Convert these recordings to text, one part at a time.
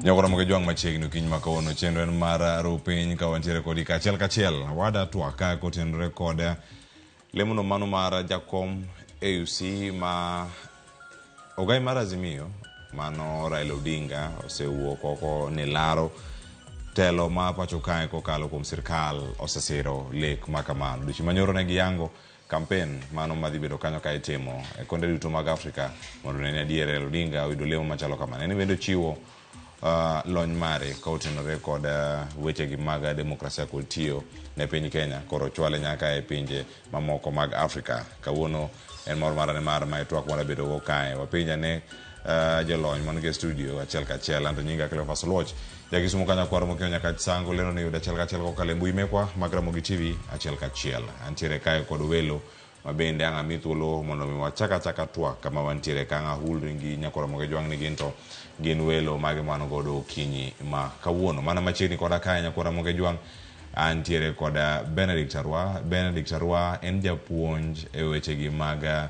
Nyakora moke jwang' machiegni okinyi ma kawuono chenro en mar ru piny ka wantiere kodi kaachiel kachiel wada twak ka kotenore kod lemono mano mar jakom AUC ma ogai mar Azimio mano Raila Odinga osewuok oko ni laro telo ma pacho kae kokalo kuom sirkal osesiro lek ma kamano. Odiochieng' manyoro ne giyango kampen mano madhi bedo kanyo ka itimo e konde duto mag Afrika mondo ne ni adier Raila Odinga oyudo lemo machalo kamano. En bende ochiwo lony mare ka otenore kod wechegi mag demokrasia kod tiyo ne piny Kenya koro ochwale nyaka e pinje mamoko mag Afrika. Kawuono en mor mara nimar mae twak mara bedo go kae. Wapenj ane jolony man e studio achiel kachiel. Anto nyinga Cleophas Oluoch. Jakisumo kanyo kwaro mokeo nyaka sango lero ni yudo achiel kachiel kokalo e mbui mekwa mag Ramogi TV achiel kachiel. Antiere kae kod welo ma bende ang' ami thuolo mondo mi wachak achaka twak kama wantiere ka ang' ahulri gi nyakwar Ramogi Jwang' ni gin to gin welo mage man godo okinyi ma kawuono. Mana machiegni koda kae nyakwar Ramogi Jwang' antiere kod Benedict Arwa. Benedict Arwa en japuonj e wechegi mag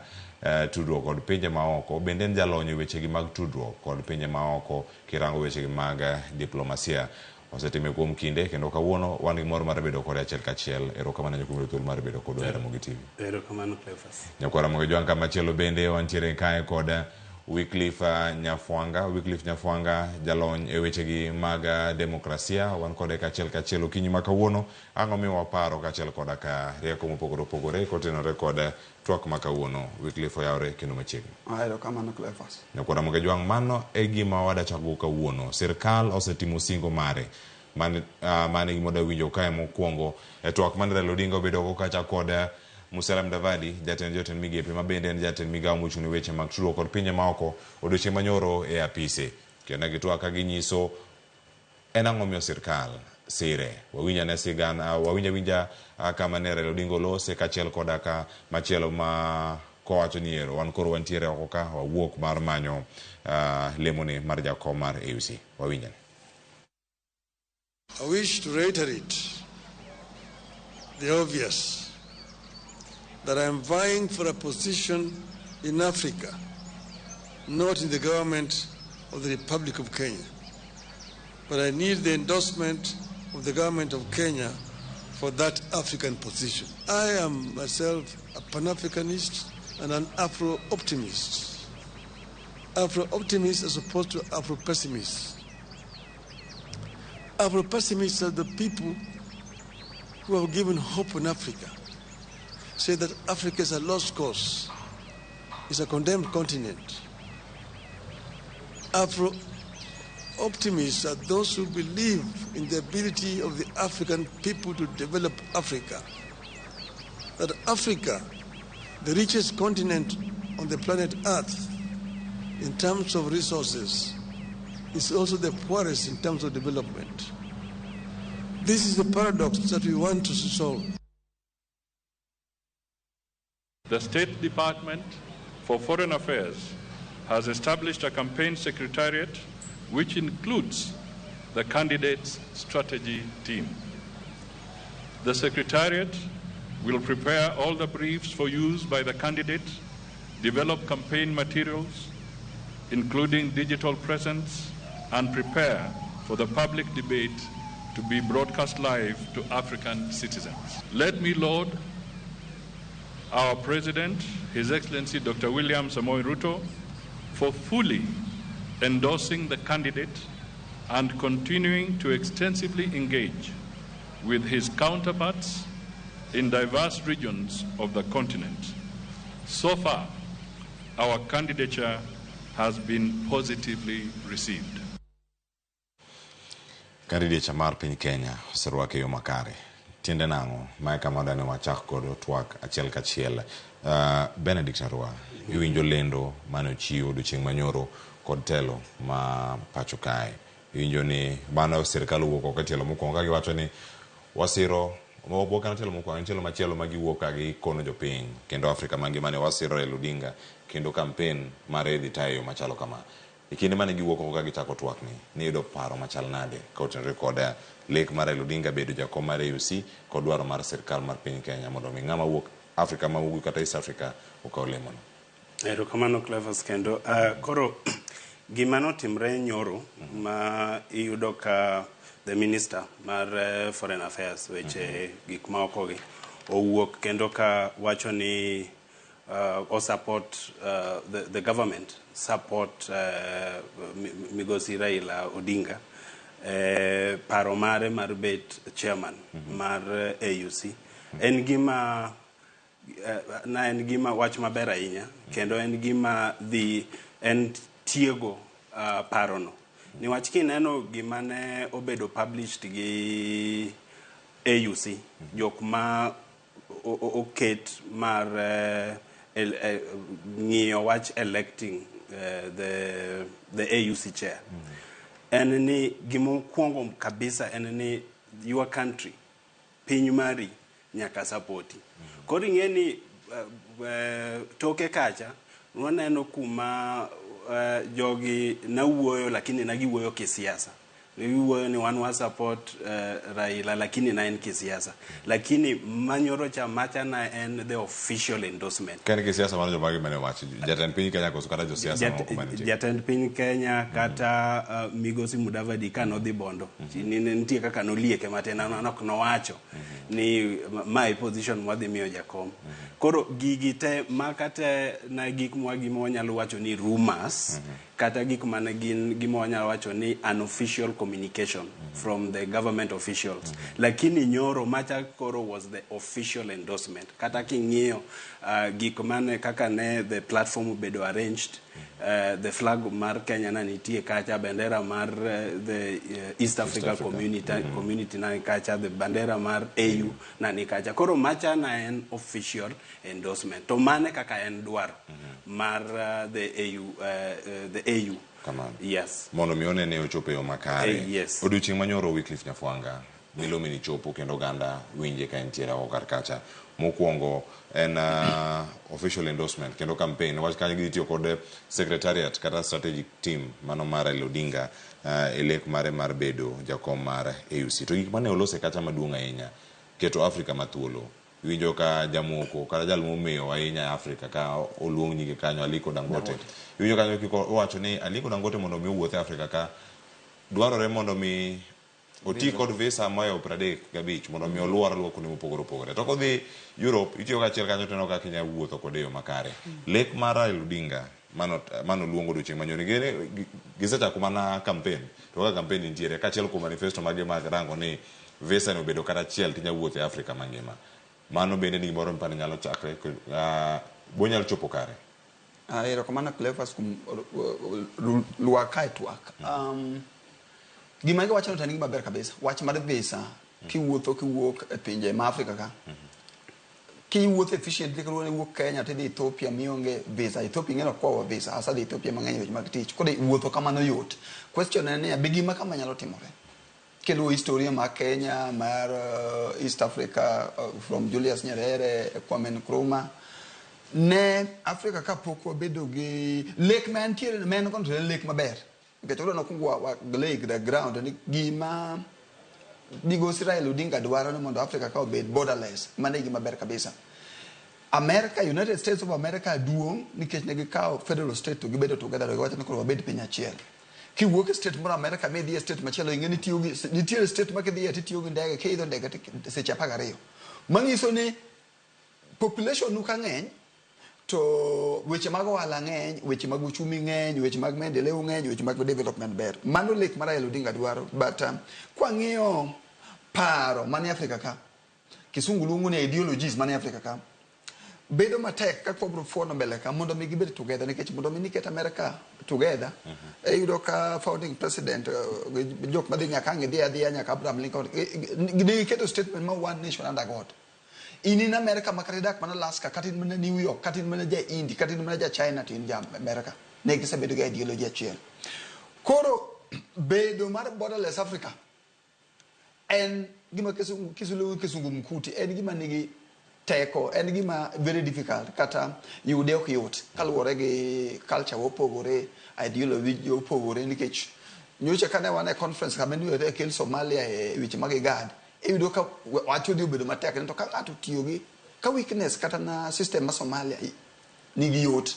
tudruok kod pinje maoko. Bende en jalony e wechegi mag tudruok kod pinje maoko kirango wechegi mag diplomasia. Osetime kuom kinde kendo kawuono wan gi mor mar bedo kode achiel kachiel. Erokamano kuom thuolo mar bedo kodwa e Ramogi TV. Erokamano Cleophas. Nyakwar Ramogi Jwang' kamachielo bende wantiere kae kod Wycliffe Nyafwanga. Wycliffe Nyafwanga jalony e wechegi mag demokrasia. Wan kode kachiel kachiel okinyi ma kawuono. Ang'o miwa paro kaachiel koda ka rieko mopogore opogore kotenore kod twak ma kawuono. Wycliffe oyawre kendo machiegni. Erokamano Cleophas. Nyakwar Ramogi Jwang' mano e gima wadachako kawuono. Sirkal osetimo singo mare. Mane gima wadwa winjo kae mokwongo e twak mane Raila Odinga obedo go kacha kod Musalia Mudavadi, jatend jotend migepe ma bende en jatend migawo mochung' ne weche mag tudruok kod pinje maoko odiochieng' manyoro e apise. Kendo ne gitwak ka ginyiso en ang'o miyo sirkal sire. Wawinj ane sigana, wawinj awinja kama ne Raila Odinga olose kaachiel koda ka machielo ma kowacho ni ero wan koro wantiere oko ka wawuok mar manyo lemoni mar jakom mar AUC. Wawinj ane. I wish to reiterate the obvious, that I am vying for a position in Africa, not in the government of the Republic of Kenya. But I need the endorsement of the government of Kenya for that African position. I am myself a Pan-Africanist and an Afro-optimist. Afro-optimist as opposed to Afro-pessimist. Afro-pessimists are the people who have given hope in Africa, say that Africa is a lost cause, it's a condemned continent. Afro-optimists are those who believe in the ability of the African people to develop Africa. That Africa, the richest continent on the planet Earth in terms of resources, is also the poorest in terms of development. This is the paradox that we want to solve. The State Department for Foreign Affairs has established a campaign secretariat which includes the candidate's strategy team. The secretariat will prepare all the briefs for use by the candidate, develop campaign materials, including digital presence, and prepare for the public debate to be broadcast live to African citizens. Let me laud our President, His Excellency Dr. William Samoei Ruto, for fully endorsing the candidate and continuing to extensively engage with his counterparts in diverse regions of the continent. So far, our candidature has been positively received. Candidature mar piny Kenya oserwake e yo makare. Tiende nang'o? Mae kama wadwa ni wachak godo twak achiel kachiel. Benedict Arwa, iwinjo lendo mane ochiw odiochieng' manyoro kod telo ma pacho kae. Iwinjo ni mano sirkal owuok oko e tielo mokwongo ka giwacho ni wasiro ok en tielo mokwongo, en tielo machielo ma giwuok ka gikono jopiny kendo Afrika mangima ni wasiro Raila Odinga kendo kampen mare idhi tayo e yo machalo kama. E kinde mane giwuok oko ka gichako twak ni, niyudo paro machal nade ka otenore kod lek mar Raila Odinga bedo jakom mar AUC kod dwaro mar sirkal mar piny Kenya mondo mi ng'ama wuok Afrika ma ugwe kata East Africa okaw lemono? Erokamano Cleophas kendo. Koro Gima notimre nyoro ma iyudo ka the minister mar foreign affairs, weche gik maoko gi owuok kendo ka wacho ni o support the government support Migosi Raila Odinga paro mare mar bet chairman mar AUC en gima na en gima wach maber ahinya kendo en gima dhi en tiego parono niwach kineno gima ne obedo published gi AUC, jok ma oket mar ng'iyo wach electing the AUC chair en ni gimokwongo kabisa en ni your country, piny mari nyaka sapoti. Koro ing'e ni toke kacha waneno kuma jogi nawuoyo, lakini nagiwuoyo kisiasa. Giwuoyo ni wan wa support Raila, lakini na en kisiasa. Lakini manyoro cha macha na en the official endorsement. Ka en kisiasa, mano jomage mane wacho? Jatend piny Kenya koso kata josiasa mamoko manitie? Jatend piny Kenya kata Migosi Mudavadi ka nodhi Bondo, nitie kaka nolieke matin, ok nowacho ni mae position mwadhi miyo jakom. Koro gigi te maka te na gik mwa gima wanyalo wacho ni rumors kata gik mane gin gima wanyalo wacho ni unofficial communication from the government officials. Lakini nyoro macha koro was the official endorsement. Kata king'iyo gik mane kaka ne the platform obedo arranged, the flag mar Kenya na nitie kacha, bendera mar the East Africa, Africa. Community na ni kacha, the bandera mar AU na ni kacha. Koro macha na en official endorsement. To mane kaka en dwaro mar the AU, the AU. Kamano. Yes. Mondo mi one ne ochopo e yo makare. Yes. Odiochieng' manyoro, Wycliffe Nyafwanga, milome ni chopo kendo oganda winje ka entiere oko kar kacha. Mokwongo en official endorsement kendo campaign wach kanyo gidhi tiyo kod secretariat kata strategic team mano mar Raila Odinga e lek mare mar bedo jakom mar AUC. To gik mane olose kacha maduong' ahinya keto Afrika mathuolo. Iwinjo ka jamoko kata jal momewo ahinya e Afrika ka oluong nyinge kanyo, Aliko Dangote. Iwinjo kanyo kiko owacho ni Aliko Dangote mondo mi owuoth e Afrika ka dwarore mondo mi oti kod visa mohewo 35 mondo mi oluor aluora kuonde mopogore opogore. To kodhi Europe itiyo gachiel kanyo tineno kaka inyalo wuotho kode e yo makare. Lek mar Raila Odinga mano luongo odiochieng' manyoro gisechako mana campaign to kaka campaign nitiere kaachiel kuom manifesto mage mag rango ni visa ni obedo kata achiel tinya wuotho e Afrika mangima. Mano bende ni gimoro mipani nyalo chakre bonyalo chopo kare. Erokamano Cleophas kuom lwaka e twak. Gima giwacho no to en gima ber kabisa. Wach mar visa kiwuotho kiwuok e pinje ma Afrika ka. Kiwuotho efficiently kaluwore ni iwuok Kenya tidhi Ethiopia mionge visa. Ethiopia ing'e ni ok kwawa visa. Asedhi Ethiopia mang'eny e weche mag tich. Koro wuotho kamano yot. Question en niya, be gima kama nyalo timore? Kiluwo historia mar Kenya, mar East Africa, from Julius Nyerere, Kwame Nkrumah, ne Afrika kapok wabedo gi lek ma entiere ma en gono to en lek maber. Nikech wadwa nokwongo wa lay the ground ni gima Migosi Raila Odinga dwaro ni mondo Afrika ka obed borderless. Mano e gima ber kabisa. America, United States of America duong' nikech ne gikawo federal state to gibedo together to giwacho ni koro wabed piny achiel. Kiwuok e state moro America midhi e state machielo ing'e ni tiyo gi nitiere state ma kidhiye titiyo gi ndege kiidho ndege seche 12. Manyiso ni population nu ka ng'eny to weche mag ohala ng'eny, weche mag uchumi ng'eny, weche mag maendeleo ng'eny, weche mag development ber. Mano lek mar Raila Odinga dwaro. But kwang'iyo paro manie Afrika ka, kisungu luongo ni ideologies manie Afrika ka, bedo matek kaka wabro fuono mbele ka mondo mi gibed together nikech mondo mi niket America together iyudo ka founding president jok madhi nyaka ang' idhi adhiya nyaka Abraham Lincoln ne giketo statement ma one nation under God. In America ma kata idak mana Alaska, kata in mana New York, kata in mana ja India, kata in mana ja China to in ja America. Ne gisebedo gi ideology achiel. Koro bedo mar borderless Africa en gima kisungu kizungumkuti, en gima nigi teko, en gima very difficult kata yude ok yot kaluwore gi culture wopogore, ideology opogore nikech nyocha kane wan e conference kama ne kel Somalia e weche mag IGAD, iyudo ka wach odhi obedo matek ni to ka ng'ato otiyo gi ka weakness kata na system ma Somalia nigi yot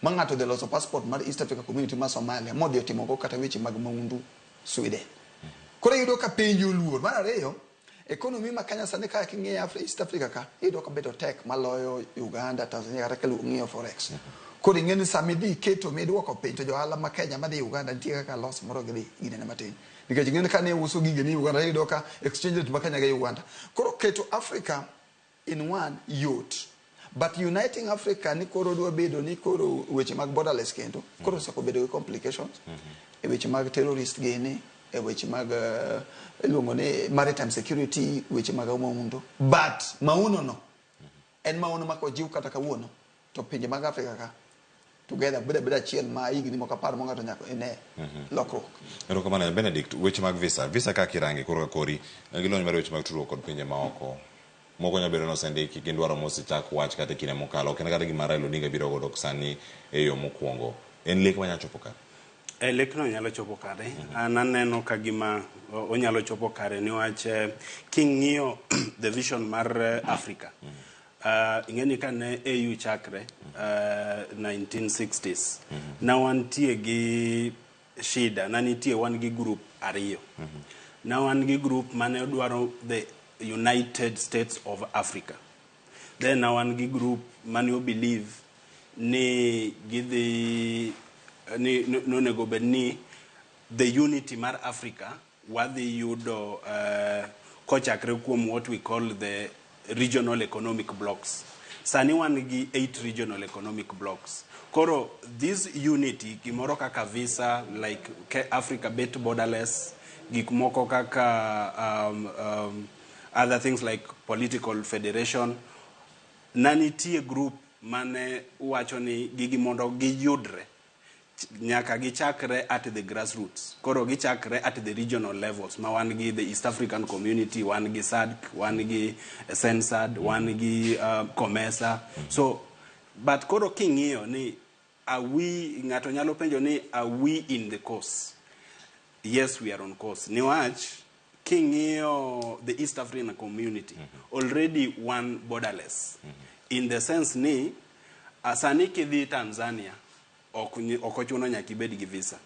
Ma ng'ato odhi loso passport mar East Africa Community ma Somalia modhi otimogo kata weche mag maundu Sweden. Koro iyudo ka penjo oluor. Mar ariyo, economy ma Kenya sani ka king'iyo East Africa ka, iyudo ka bedo tek maloyo Uganda, Tanzania kata ka ng'iyo forex. Koro ing'e ni sama idhi iketo miduoko piny to johala ma Kenya madhi Uganda nitie kaka loss moro gidhi ginene matin. Nikech ing'e ni kane uso gige ni Uganda iyudo ka exchange rate ma Kenya gi Uganda. Koro keto Africa in one yot. But uniting Africa ni koro dwa bedo ni koro weche mag borderless kendo. Koro oseko bedo gi complications. E weche mag terrorist gini, e weche mag iluongo ni maritime security, weche mag maundu. But mauno no en maono ma kojiw kata kawuono to pinje mag Africa ka together bedo abeda achiel ma higni moko 10 mo ng'ato nyaka ine lokruok. Erokamano Benedict, weche mag visa. Visa kaka irange koro ka kori gi lony mar weche mag tudruok kod pinje maoko. Moko nyalo bedo ni osendiki gin dwaro mosechak wach kata e kinde mokalo. Ok en kata gima Raila Odinga biro godo sani e yo mokwongo. En lek manyalo chopo kare. E lekno nyalo chopo kare. An aneno ka gima onyalo chopo kare niwach king'iyo the vision mar Africa. Ing'e ni kane AU chakre 1960s na wantie gi shida na nitie wan gi group ariyo. Na wan gi group mane dwaro the United States of Africa. Then na wan gi group mane o believe ni gidhi ni nonego bed ni the unity mar Africa wadhi yudo kochakre kuom what we call the regional economic blocks. Sani wan gi eight regional economic blocks. Koro this unity gimoro kaka visa like Africa bet borderless gik moko kaka other things like political federation na nitie group mane wacho ni gigi mondo giyudre nyaka gichakre at the grassroots. Koro gichakre at the regional levels ma wan gi the East African Community, wan gi SADC, wan gi CENSAD, wan gi COMESA. So but koro king'iyo ni are we, ng'ato nyalo penjo ni are we in the course? Yes, we are on course niwach king'iyo the East African Community already one borderless in the sense ni sani kidhi Tanzania ok ochuno nyaka ibed gi visa.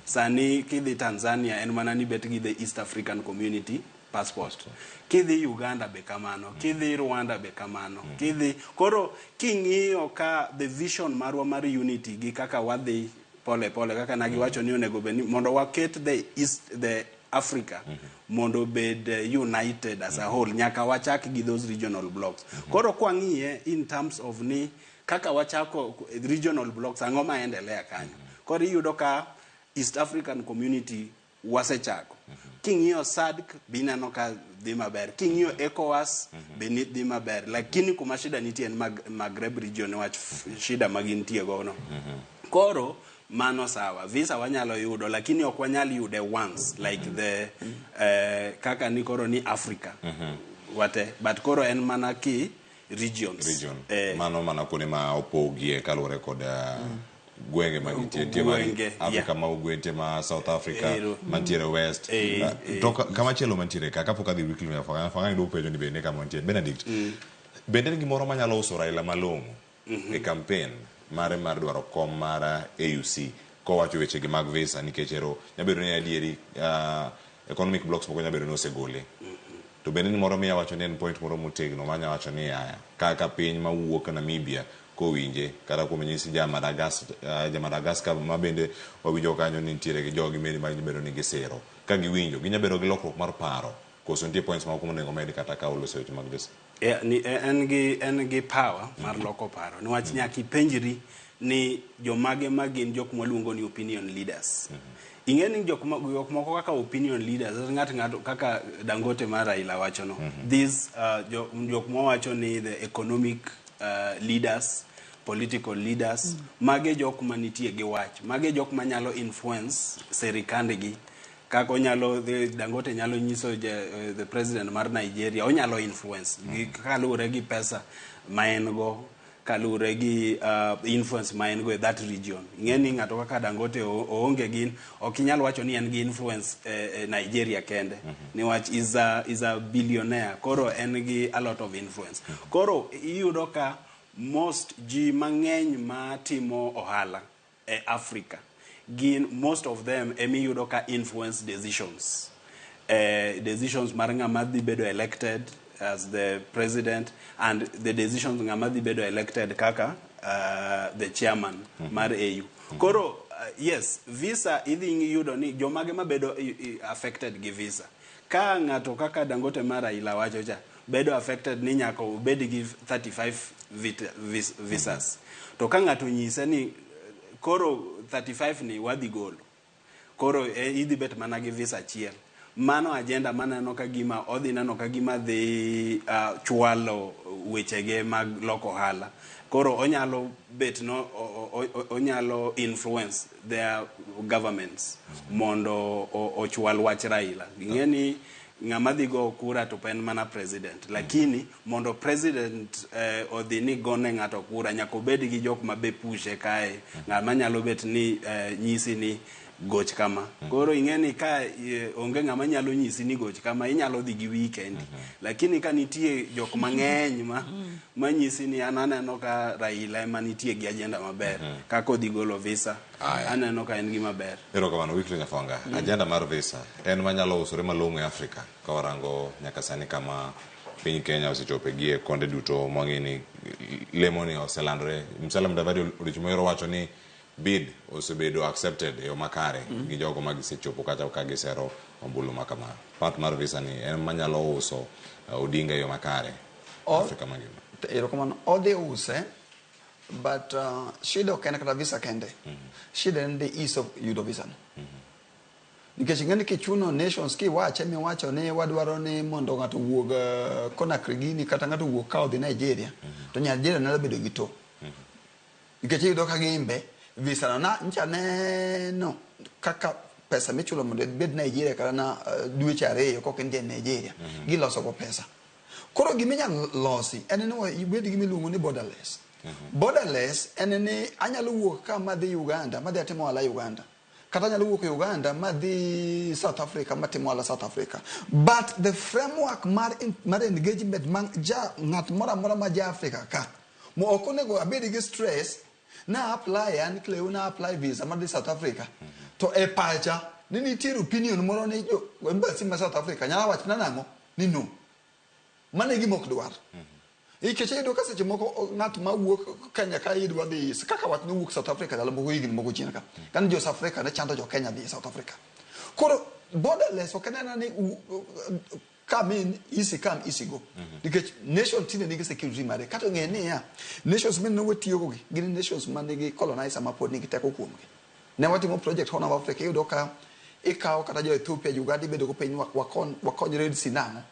Sani kidhi Tanzania en mana ni bet gi the East African Community passport. Kidhi Uganda be kamano, kidhi Rwanda be kamano, kidhi koro king'iyo ka the vision marwa mar unity gi kaka wadhi pole pole kaka nagiwacho ni onego bed ni mondo waket the East the Africa mondo obed united as a whole nyaka wachak gi those regional blocks. Koro kwang'iye in terms of ni kaka wachako regional blocks, ang'o ma endelea kanyo? Koro iyudo ka East African Community wasechako. King'iyo SADC bineno ka dhi maber, king'iyo ECOWAS be ni dhi maber, lakini kuma shida nitie en Maghreb region niwach shida ma gintie go no. Koro mano sawa, visa wanyalo yudo lakini ok wanyal yude once like the kaka ni koro ni Africa wate, but koro en mana ki regions. Region. Mano mana kuonde ma opogie kaluwore kod gwenge ma gintie. Nitie mar Gwenge, Africa ma ugwe, nitie ma South Africa, mantiere West. To kamachielo mantiere ka kapok adhi Wycliffe Fagani, Fagani dwa penjo ni bende kama mantie Benedict bende en gimoro manyalo uso Raila malong'o e campaign mare mar dwaro kom mar AUC kowacho weche gi mag visa nikech ero nyabedo ni adieri economic blocks moko nyabedo ni osegole to bende ni moro miya wacho ni en point moro motegno manya wacho ni yaya kaka piny mawuok Namibia kowinje kata kuom ranyisi ja Madagascar, ja Madagascar ma bende wawinjo kanyo ni nitiere gi jogi meli ma bedo ni gisiro ka giwinjo ginya bedo gi lokruok mar paro koso nitie points moko monego med kata ka oloso weche mag visa. Yeah, ni, en gi power mar loko paro niwach nyaka ipenjri ni jomage ma gin jok mwaluongo ni opinion leaders. Ing'e ni jok moko kaka opinion leaders ng'ato kaka Dangote mar Raila wacho no, these jok mwawacho ni the economic leaders, political leaders, mage jok manitie gi wach, mage jok manyalo influence serikandgi kaka onyalo Dangote nyalo nyiso the president mar Nigeria, onyalo influence gi kaluwore gi pesa ma en go, kaluwore gi influence ma en go e that region. Ing'e ni ng'ato kaka Dangote oonge gi ok inyal wacho ni en gi influence e Nigeria kende niwach is a billionaire, koro en gi a lot of influence. Koro iyudo ka Most ji mang'eny ma timo ohala e Africa gin, most of them emiyudo ka influence decisions, decisions mar ng'ama dhi bedo elected as the president and the decisions ng'ama dhi bedo elected kaka the chairman mar AU. Koro yes, visa idhi yudo ni jomage mabedo affected gi visa. Ka ng'ato kaka Dangote mar Raila wacho cha bedo affected ni nyaka obed gi 35 visas. To ka ng'ato nyise ni koro 35 ni wadhi golo, koro idhi bet mana gi visa achiel, mano agenda maneno ka gima odhi neno ka gima dhi chwalo wechege mag loko ohala. Koro onyalo bet no onyalo influence their governments mondo ochwal wach Raila. Ing'e ni ng'ama dhi go kura to en mana president, lakini mondo president odhi ni gone ng'ato kura, nyaka obed gi jok ma be pushe kae, ng'ama nyalo bet ni nyisi ni goch kama. Koro ing'e ni ka onge ng'ama nyalo nyisi ni goch kama, inyalo dhi gi wiyi kendi. Lakini ka nitie jok mang'eny ma manyisi ni an aneno ka Raila ema nitie gi agenda maber kaka odhi golo visa, Aya. aneno ka en gima ber. Erokamano, Wycliffe Nyafwanga. Agenda mar visa en manyalo usore malong'o e Afrika ka warango nyaka sani kama piny Kenya osechope gi e konde duto mwang'e ni lemo ni oselandore. Musalia Mudavadi odiochieng' moro wacho ni bid osebedo accepted e yo makare gi jogo ma gisechopo kata ka gisero ombulu ma kama. Part mar visa ni en manyalo uso Odinga e yo makare Afrika mangima. Erokamano. Odhi use, but shida ok en kata visa kende. Shida en the ease of yudo visa no. Nikech ing'e ni kichuno nations kiwache miwacho ni wadwaro ni mondo ng'ato owuog Conakry gini kata ng'ato owuog ka odhi Nigeria, to Nigeria nyalo bedo gi to. Nikech iyudo ka gimbe visa no na ncha neno kaka pesa michulo mondo ibed Nigeria kata na dweche 2 kok in ja Nigeria, giloso go pesa. Koro giminyalo losi en ni ibed gi miluongo ni borderless. Borderless en ni anyalo wuok ka madhi Uganda, madhi atimo ohala Uganda. Kata anyalo wuok Uganda madhi South Africa matimo ohala South Africa. But the framework mar engagement ma ja ng'at moro amora ma ja Africa ka, mo ok onego abed gi stress na apply an Cleo na apply visa madhi South Africa. To e pacha ni nitiere opinion moro ni jo embassy ma South Africa nyalo wacho na nang'o ni no. Mano e gima ok dwar. Nikech iyudo ka seche moko ng'at ma wuok Kenya ka idwa dhi kaka wach nowuok South Africa ndalo moko higni moko chien ka. Kane jo South Africa ne chando jo Kenya dhi South Africa. Koro borderless ok en ni come in, easy come, easy go. Nikech nation tinde nigi security mare. Kata ng'e niya, nations mane watiyogo gi gin nations manigi colonizer ma pod nigi teko kuomgi. Ne watimo project Horn of Africa, iyudo ka ikawo kata jo Ethiopia, Uganda ibedo go piny wakony Red Sea nang'o.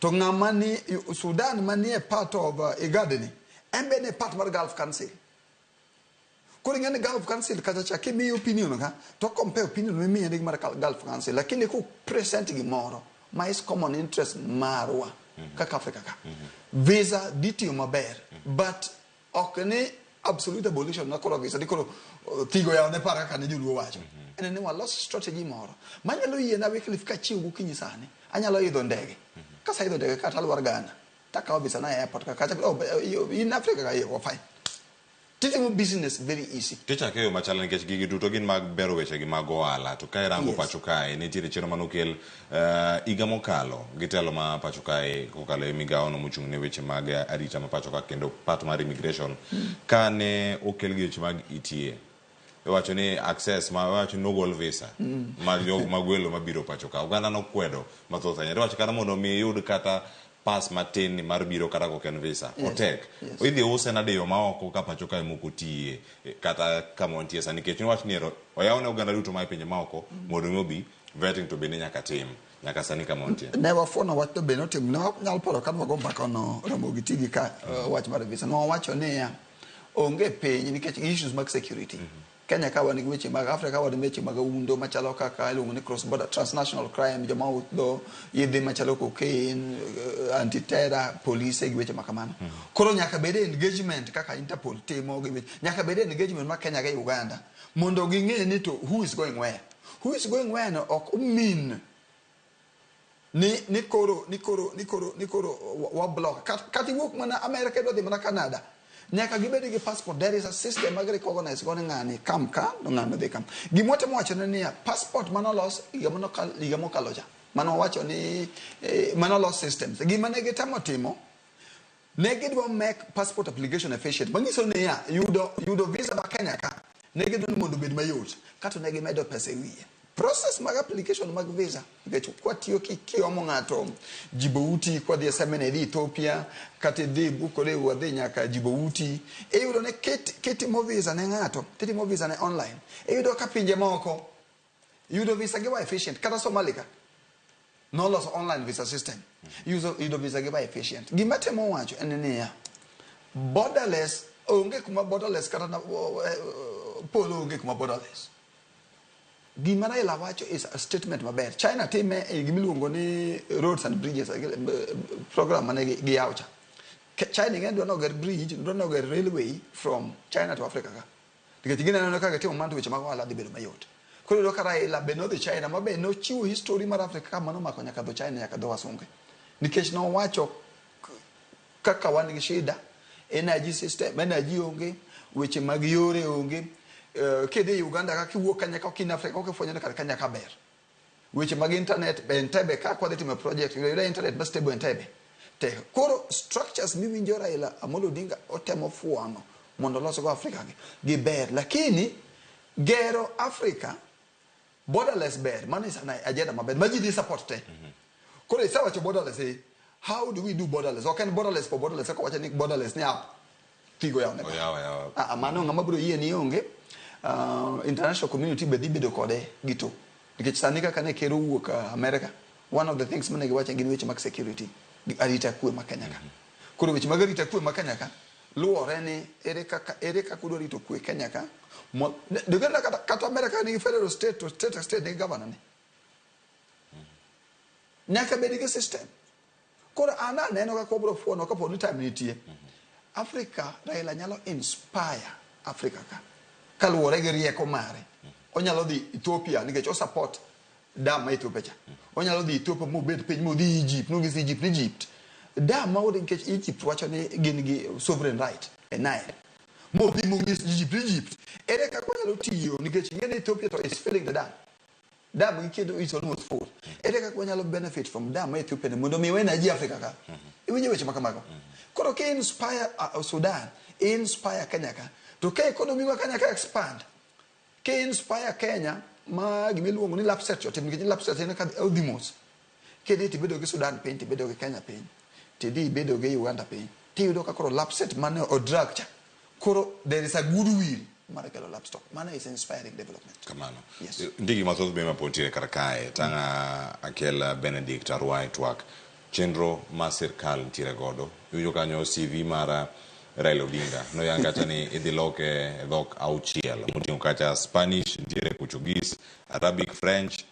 To ng'ama ni Sudan manie part of IGAD ni, en be ne part mar Gulf Council. Koro ing'e ni Gulf Council kacha cha kimiyo opinion ka, to compare opinion mimiye gi mar Gulf Council, lakini ku present gimoro ma is common interest marwa kaka Africa ka. Visa dhi tiyo maber, but ok ni absolute abolition na koro visa di koro thigo yawo ne para kaka ne joluo wacho. En ni walos strategy moro manyalo yiena Wycliffe kachiew gokinyi sani, anyalo idho ndege. Kaseidho ndege kata alwar Ghana, takawo visa na e airport ka kacha, oh, in Africa ka, oh, fine. Titimo business very easy. Tichake e yo machal nikech gigi duto gin mag bero weche gi mag ohala to ka irango pacho kae nitiere chenro manokel higa mokalo gi telo ma pacho kae kokalo e migawo no mochung' ne weche mag arita ma pacho ka kendo part mar immigration ka ne okel gi weche mag ETA iwacho ni access ma iwacho ni nogol visa mag jo mag welo mabiro pacho ka oganda nokwedo mathoth ahinya iwacho kata mondo mi iyud kata pass matin ni mar biro kata kok en visa otek. Idhi use nade yo maoko ka pacho kae moko tiye kata kama wantie sani nikech niwach ni ero oyaw ne oganda duto ma e pinje maoko mondo mi obi vetting to bende nyaka tim nyaka sani kama wantie. Ne wafuono wach to be notim, ne wanyalo paro ka nwago mbaka no Ramogi TV ka wach mar visa. Ne wawacho niya, onge piny nikech issues mag security. Kenya ka wan gi weche mag Africa wan gi weche mag undo machalo kaka iluongo ni cross border transnational crime, joma uso yedhe machalo cocaine, anti-terror, police gi weche makamano. Koro nyaka bed engagement kaka Interpol timo gi weche, nyaka bed engagement mar Kenya gi Uganda mondo ging'e ni to who is going where. Who is going where no ok mean ni koro wa block. Kata iwuok mana America idwa dhi mana Canada. Nyaka gibed gi passport. There is a system mag recognize go ni ng'ani kam ka to ng'ani dhi kam. Gima watemo wacho ne niya, passport manolos higa manokalo higa mokalo cha. Mano wacho ni manolos systems. Gima ne gitemo timo ne gidwa make passport application efficient. Manyiso niya, yudo visa ma Kenya ka ne gidwa ni mondo obed mayot. Kato ne gimedo pesa e wiye. Process mag application mag visa nikech kwatiyo kiomo ng'ato Djibouti, kwadhi e seminar idhi Ethiopia, kata idhi Bukore wadhi nyaka Djibouti, iyudo ni kitimo visa ne ng'ato, titimo visa ne online, iyudo ka pinje moko yudo visa gi wa efficient, kata Somalia ka noloso online visa system, yudo visa gi wa efficient. Gima temo wacho en niya, borderless onge kuma borderless kata na, polo onge kuma borderless. Gima Raila wacho is a statement maber. China time e gimiluongo ni roads and bridges program mane giyawo cha. China ing'e dwa noger bridge, dwa noger railway from China to Africa ka. Nikech gineno kaka gitimo mano to weche mag ohala dhi bedo mayot. Koro iyudo ka Raila be nodhi China ma be nochiwo history mar Africa ka mano omako nyaka dho China nyaka dho wasunge. Nikech nowacho kaka wan gi shida, energy system, energy onge, weche mag yore onge. Kidhi Uganda ka kiwuok Kenya ka in Africa ok ifwenyo ni kar Kenya ka ber. Weche mag internet be Entebbe ka kwadhi timo project yudo internet ma stable Entebbe. Tek. Koro structures miwinjo Raila Amolo Odinga otemo fuono mondo olosgo Africa gi giber. Lakini gero Africa borderless ber. Mano is an agenda maber ma ji dhi support te. Koro isewacho borderless how do we do borderless? Ok en borderless for borderless. Kaka wacho ni borderless ni up. Tigo yawo ne. Oyawo yawa. Ah, mano ng'ama biro yie ni onge. International community be dhi bedo kode gi to. Nikech sani kaka ne ker owuok America, one of the things mane giwacho gin weche mag security, gi arita kwe ma Kenya ka. Koro weche mag arita kwe ma Kenya ka luwore ni ere kaka udwa rito kwe Kenya ka. Kata America nigi federal state to state state nigi governor ni. Nyaka bed gi system. Koro an aneno kaka wabiro fuono kapo ni time nitie. Africa, Raila nyalo inspire Africa ka. Kaluwore gi rieko mare. Onyalo dhi Ethiopia nikech o support dam ma Ethiopia cha. Onyalo dhi Ethiopia mobed piny modhi Egypt, nong'is Egypt ni Egypt. Dam ma nikech Egypt wacho ni gin gi sovereign right e Nile. Modhi mong'is Egypt Egypt. Ere kaka onyalo tiyo nikech ing'e ni Ethiopia to is filling the dam. Dam gi kendo is almost full. Ere kaka wanyalo benefit from dam ma Ethiopia ni mondo mi energy Africa ka. Iwinjo weche ma kamago. Koro ki inspire Sudan, inspire Kenya ka. To ka economy ma Kenya ka expand, ki inspire Kenya ma gimiluongo ni LAPSSET otim nikech LAPSSET en ka odhi mos. Kidhi tibedo gi Sudan piny, tibedo gi Kenya piny, tidhi ibedo gi Uganda piny, tiyudo ka koro LAPSSET mane odrag cha. Koro there is a goodwill mar kelo LAPSSET. Mano is inspiring development. Kamano. Yes. Nitie gik mathoth be mapod nitiere kar kae. Tang'a akel Benedict Arwa e twak. Chenro ma sirkal nitiere godo. Iwinjo kanyo CV mar Raila Odinga. Noyang kacha ni idhi loke e dhok 6. Moting'o kacha Spanish, nitiere Portuguese, Arabic, French,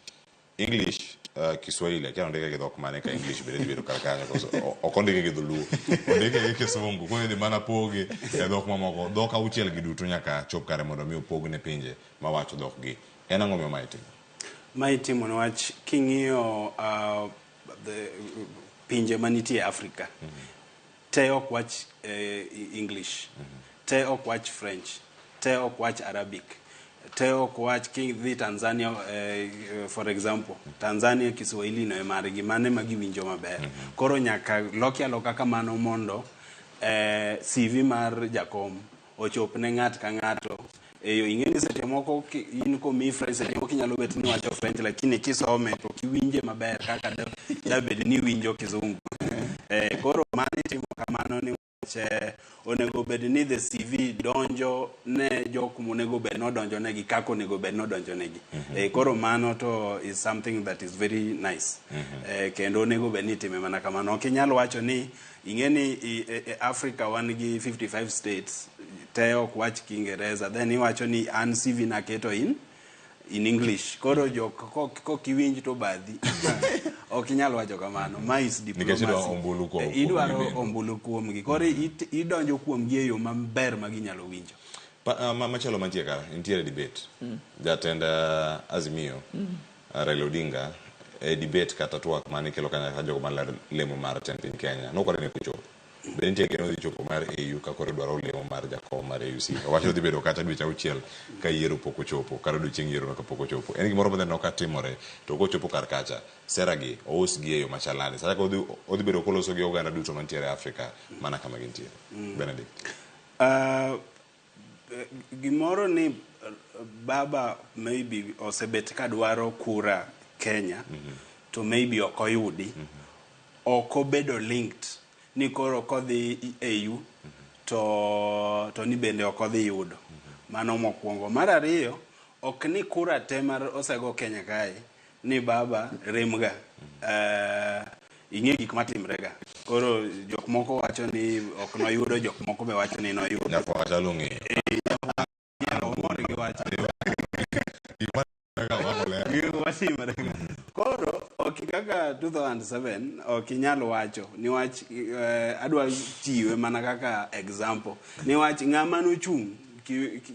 English, Kiswahili. Akia ondike gi dhok mane ka English bende dhi bedo kar kanyo. Ok ondike gi dholuo. Ondike gi Kisungu. Koro idhi mana poge e dhok mamoko. Dhok 6 gi duto nyaka chop kare mondo mi opog ne pinje mawacho dhok gi. En ang'o miyo mae itimo? Ma itimo niwach king'iyo pinje manitie Africa, te ok wach English, te ok wach French, te ok wach Arabic, te ok wach kidhi Tanzania, for example, Tanzania Kiswahili no e margi, mano ema giwinjo maber. Koro nyaka loki aloka kamano mondo CV mar jakom ochop ne ng'at ka ng'ato. Eyo ing'e ni seche moko in komiyi French, seche moko inyalo bet ni iwacho French, lakini kisome to ok iwinje maber kaka dabed ni iwinjo Kizungu. Koro mano itimo kamano ni onego bed ni the CV donjo ne jok monego bed nodonjo negi kaka onego bed nodonjo negi. Koro mano to is something that is very nice. Kendo onego bed ni itime mana kamano. Ok inyal wacho ni ing'e ni Africa wan gi 55 states te ok wach Kiingereza, then iwacho ni an CV naketo in English. Koro jok kok iwinj to badhi. Ok inyal wacho kamano. Ma is Nikech idwaro diplomacy. ombulu kuom Idwaro kuomgi bende. ombulu kuomgi. Koro idonjo kuomgi e yo maber ma ginyalo winjo. Machielo mantie ka, nitiere debate. Jatend Azimio, Raila Odinga, e debate kata twak mane ikelo kanyakla jogo maler lemo mar tend piny Kenya. Nokware ni kochopo. Be nitie geno dhi chopo mar AU ka koro idwaro lemo mar jakom mar AUC? Owacho dhi bedo kata dweche auchiel ka yiero pok ochopo, kata odiochieng' yiero ka pok ochopo. En gimoro madhi ka timore, to kochopo kar kacha, sera gi ous gi e yo machal nade? Sasa odhi bedo koloso gi oganda duto mantiere e Afrika mana kama gintiere. Benedict. Gimoro ni baba maybe osebet ka dwaro kura Kenya to maybe ok oyudi. Ok obedo linked ni koro kodhi AU to ni bende ok odhi yudo. Mano mokwongo. Mar ariyo, ok ni kura te mar osego Kenya kae ni baba remga. Ing'e gik matimre ga. Koro jok moko wacho ni ok noyudo, jok moko be wacho ni noyudo. Nyafwanga chalo ng'eyo. Omor gi wacho. Gik matimore. Gik matimore ga. Koro ok kaka 2007 ok inyal wacho niwach adwa chiwe mana kaka example niwach ng'ama nochung'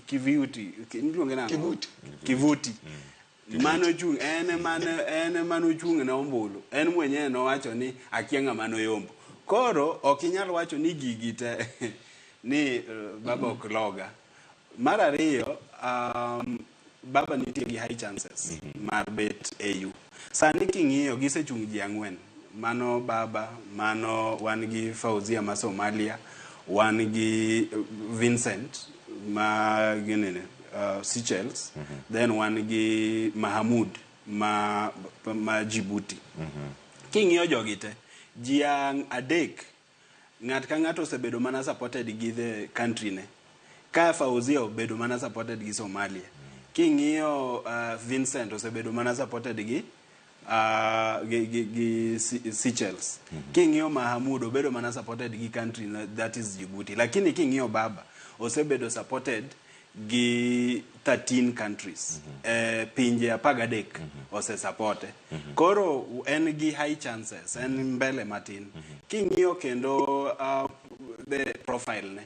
Kivuti iluonge nang'o? Kivuti. Kivuti. Mano chung' en ema nochung' ne ombulu. En mwenyewe nowacho ni akia ng'ama noyombo. Koro ok inyal wacho ni gigi te ni baba ok loga. Mar ariyo, baba nitie gi high chances mar bet AU. Sani king'iyo gisechung' ji ang'wen. Mano baba, mano wan gi Fauzia ma Somalia, wan gi Vincent ma ginene Seychelles, then wan gi Mahamud ma Djibouti. King'iyo jogi te, ji adek ng'at ka ng'ato osebedo mana supported gi the country ne. Ka Fauzia obedo mana supported gi Somalia. King'iyo Vincent osebedo mana supported gi Seychelles. King'iyo Mahamud obedo mana supported gi country that is Djibouti. Lakini king'iyo baba osebedo supported gi 13 countries. Pinje 13 osesupporte. Koro en gi high chances, en mbele matin. King'iyo kendo the profile ne,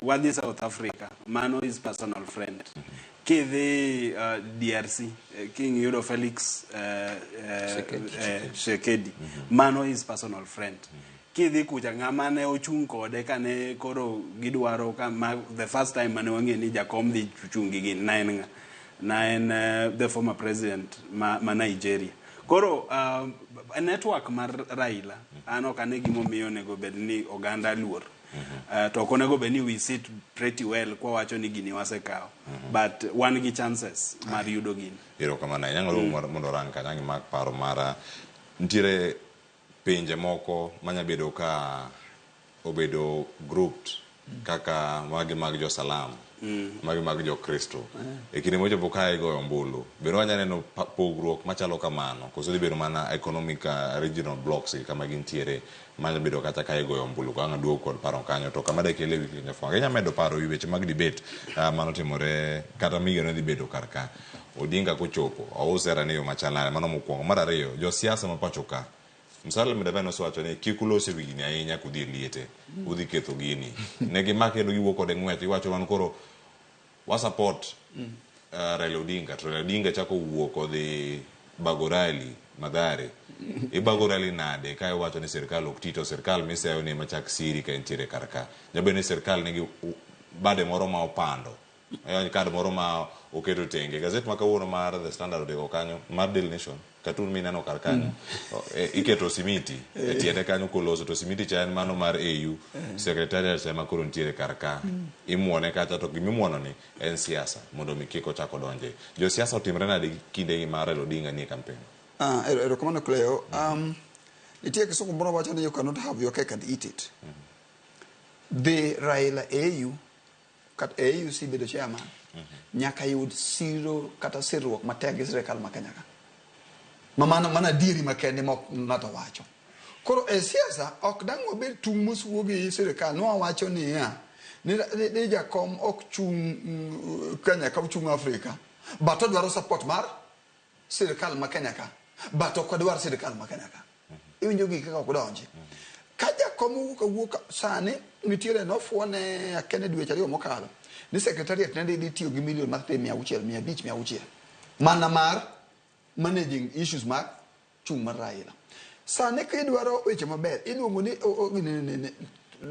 wadhi South Africa, mano is personal friend. Kidhi DRC, king'iyudo Felix Tshisekedi, mano is personal friend. Kidhi kucha ng'ama ne ochung' kode kane koro gidwaro ka ma, the first time mane wang'e ni jakom dhi chung' gi gin na en ng'a? Na en the former president ma Nigeria. Koro network mar Raila an ok ane gimomiyo onego bed ni oganda luor. To ok onego bed ni we sit pretty well kwa wacho ni gini wasekawo. But wan gi chances mar yudo gini. Erokamano ahinya. Ng'alo mondo orang kanyo ang' imak paro mara. Nitiere pinje moko manya bedo ka obedo grouped kaka magi mag jo Salam, magi mag jo Kristo. E kinde mochopo kae igoyo ombulu, bende wanya neno pogruok machalo kamano, koso dhi bedo mana economic regional blocks gi kama gintiere manya bedo kata ka igoyo ombulu ka ang' aduogo kod paro kanyo to kama dakele wi Nyafwanga. Inya medo paro wi weche mag debate manotimore kata migeno dhi bedo kar ka. Odinga kochopo, ous sera ne yo machal nade? Mano mokwongo. Mar ariyo, josiasa ma pacho ka, Musalia Mudavadi nosewacho ni kik ulos e wi gini ahinya kudhi e liete, udhi ketho gini. Ne gimake kendo giwuok kode ng'wech, giwacho wan koro wa support Raila Odinga, to Raila Odinga chako wuok odhi bago rally Mathare. Ibago rally nade ka iwacho ni sirkal ok ti to sirkal miseyo ni ema chak siri ka intiere kar ka. Nyabedo ni sirkal nigi bade moro ma opando. Kad moro ma oketo tenge. Gazet ma kawuono mar The Standard ondiko kanyo, mar Daily Nation, cartoon mineno kar kanyo, iketo simiti e tiende kanyo koloso, to simiti cha en mano mar AU, secretariat ema koro nitiere kar ka. Imuone kacha to gimimuono ni en siasa, mondo mi kik ochak odonje. Josiasa otimre nade gi kindegi mar Raila Odinga nie campaign? Erokamano Cleo. Nitie kisungu moro wacho ni you cannot have your cake and eat it. Dhi Raila AU kata AUC bedo chairman nyaka yud siro kata sirruok matek gi sirikal ma Kenya ka. Ma mano mana adieri makende ma ok ng'ato wacho. Koro e siasa ok dang' wabed tung' mosuo gi sirikal. Nwawacho niya ni jakom ok chung' Kenya ka ochung' Afrika but odwaro support mar sirikal ma Kenya ka but ok odwar sirikal ma Kenya ka. Iwinjo gigi kaka ok donji. Ka jakom owuok awuoka sani nitiere nofuone akia ni dweche 2 mokalo ni secretariat ne dhi tiyo gi milion mar 600, 500, 600 mana mar managing issues mag chung' mar Raila. Sani kidwaro weche maber, iluongo ni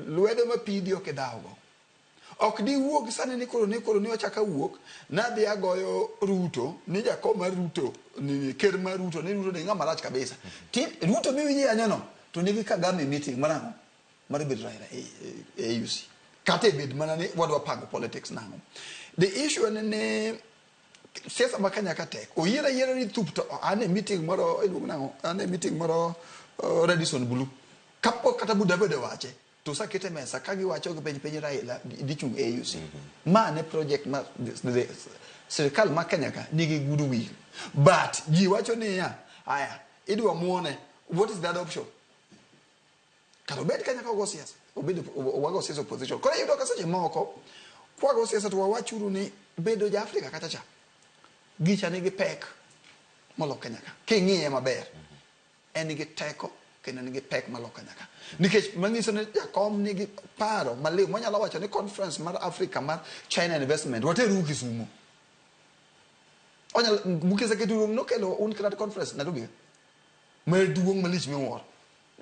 lwedo mapidhi ok idhawgo. Ok diwuog sani ni koro ni koro ni ochaka wuok, nadhi agoyo Ruto, ni jakom mar Ruto, ni ker mar Ruto, ni Ruto ni ng'ama rach kabisa. Ti Ruto miwinjo yanyo no, to nigi Kagame meeting mar ang'o? Mar bedo Raila e AUC. Kata e bed mana ni wadwa pango politics nang'o. The issue en ni siasa ma Kenya ka tek. Oyier ayiera ni thup to an e meeting moro iluongo nang'o? An e meeting moro Radisson Blu. Kapok kata Mudavadi owache, to osekete e mesa ka giwacho gi piny piny Raila dhi chung' AUC. Ma ne project ma sirikal ma Kenya ka nigi goodwill. But ji wacho niya, aya, idwa muone, what is the other option? Kata obed Kenya ka wago siasa, obed wago siasa opposition. Koro iyudo ka seche moko, kwago siasa to wawachuru ni bedo ja Afrika kacha cha, gicha nigi pek molo Kenya ka. King'iye maber, en gi teko kendo nigi pek malo Kenya ka. Nikech manyiso ni jakom nigi paro maliw monyalo wacho ni conference mar Africa mar China Investment wateru Kisumo. Onyalo Mukisa Ketu nokelo UNCTAD conference Nairobi. Maduong' malich miwuoro.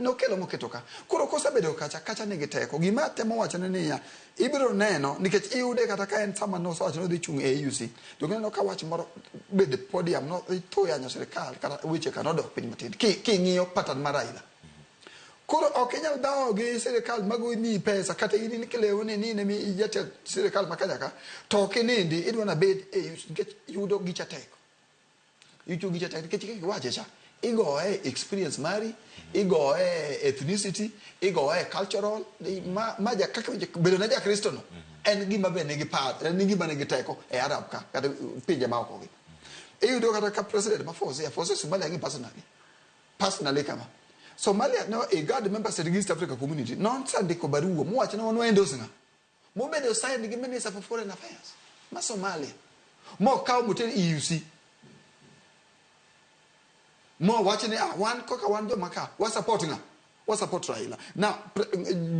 Nokelo moketo ka. Koro kosebedo kacha, kacha nigi teko. Gima atemo wacho ni niya, ibiro neno, nikech iyude kata ka en sama nosewacho ni odhi chung' e AUC, to gineno ka wach moro bede podium, no tho yanyo sirikal, kata weche ka nodok piny matin. King'iyo pattern mar Raila. Koro ok inyal dhawo gi sirikal mago miyi pesa, kata in in kilewo ni ni in ema ijatend sirikal ma Kenya ka, to ok inindi, idwa nabed e AUC, nikech yudo gicha tek. Yucho gicha tek nikech kaka iwache cha, igoye experience mari, igoye ethnicity, igoye cultural, ma, ma ja, kaka bedo ne ja Kristo no, en gima be nigi power, en gima nigi teko e Arab ka, kata pinje ma oko gi. Iyudo kata ka president ma Fawzia, Fawzia Somalia ang'e personally. Personally kama. Somalia no IGAD member state gi East Africa Community, nosendiko barua mowacho ni wan wa endorse ng'a? Mobedo signed gi Minister for Foreign Affairs ma Somalia. Mokaw moter EUC. Mowach ni ah, wan kaka wan joma ka, wa support ng'a? Wa support Raila. Now,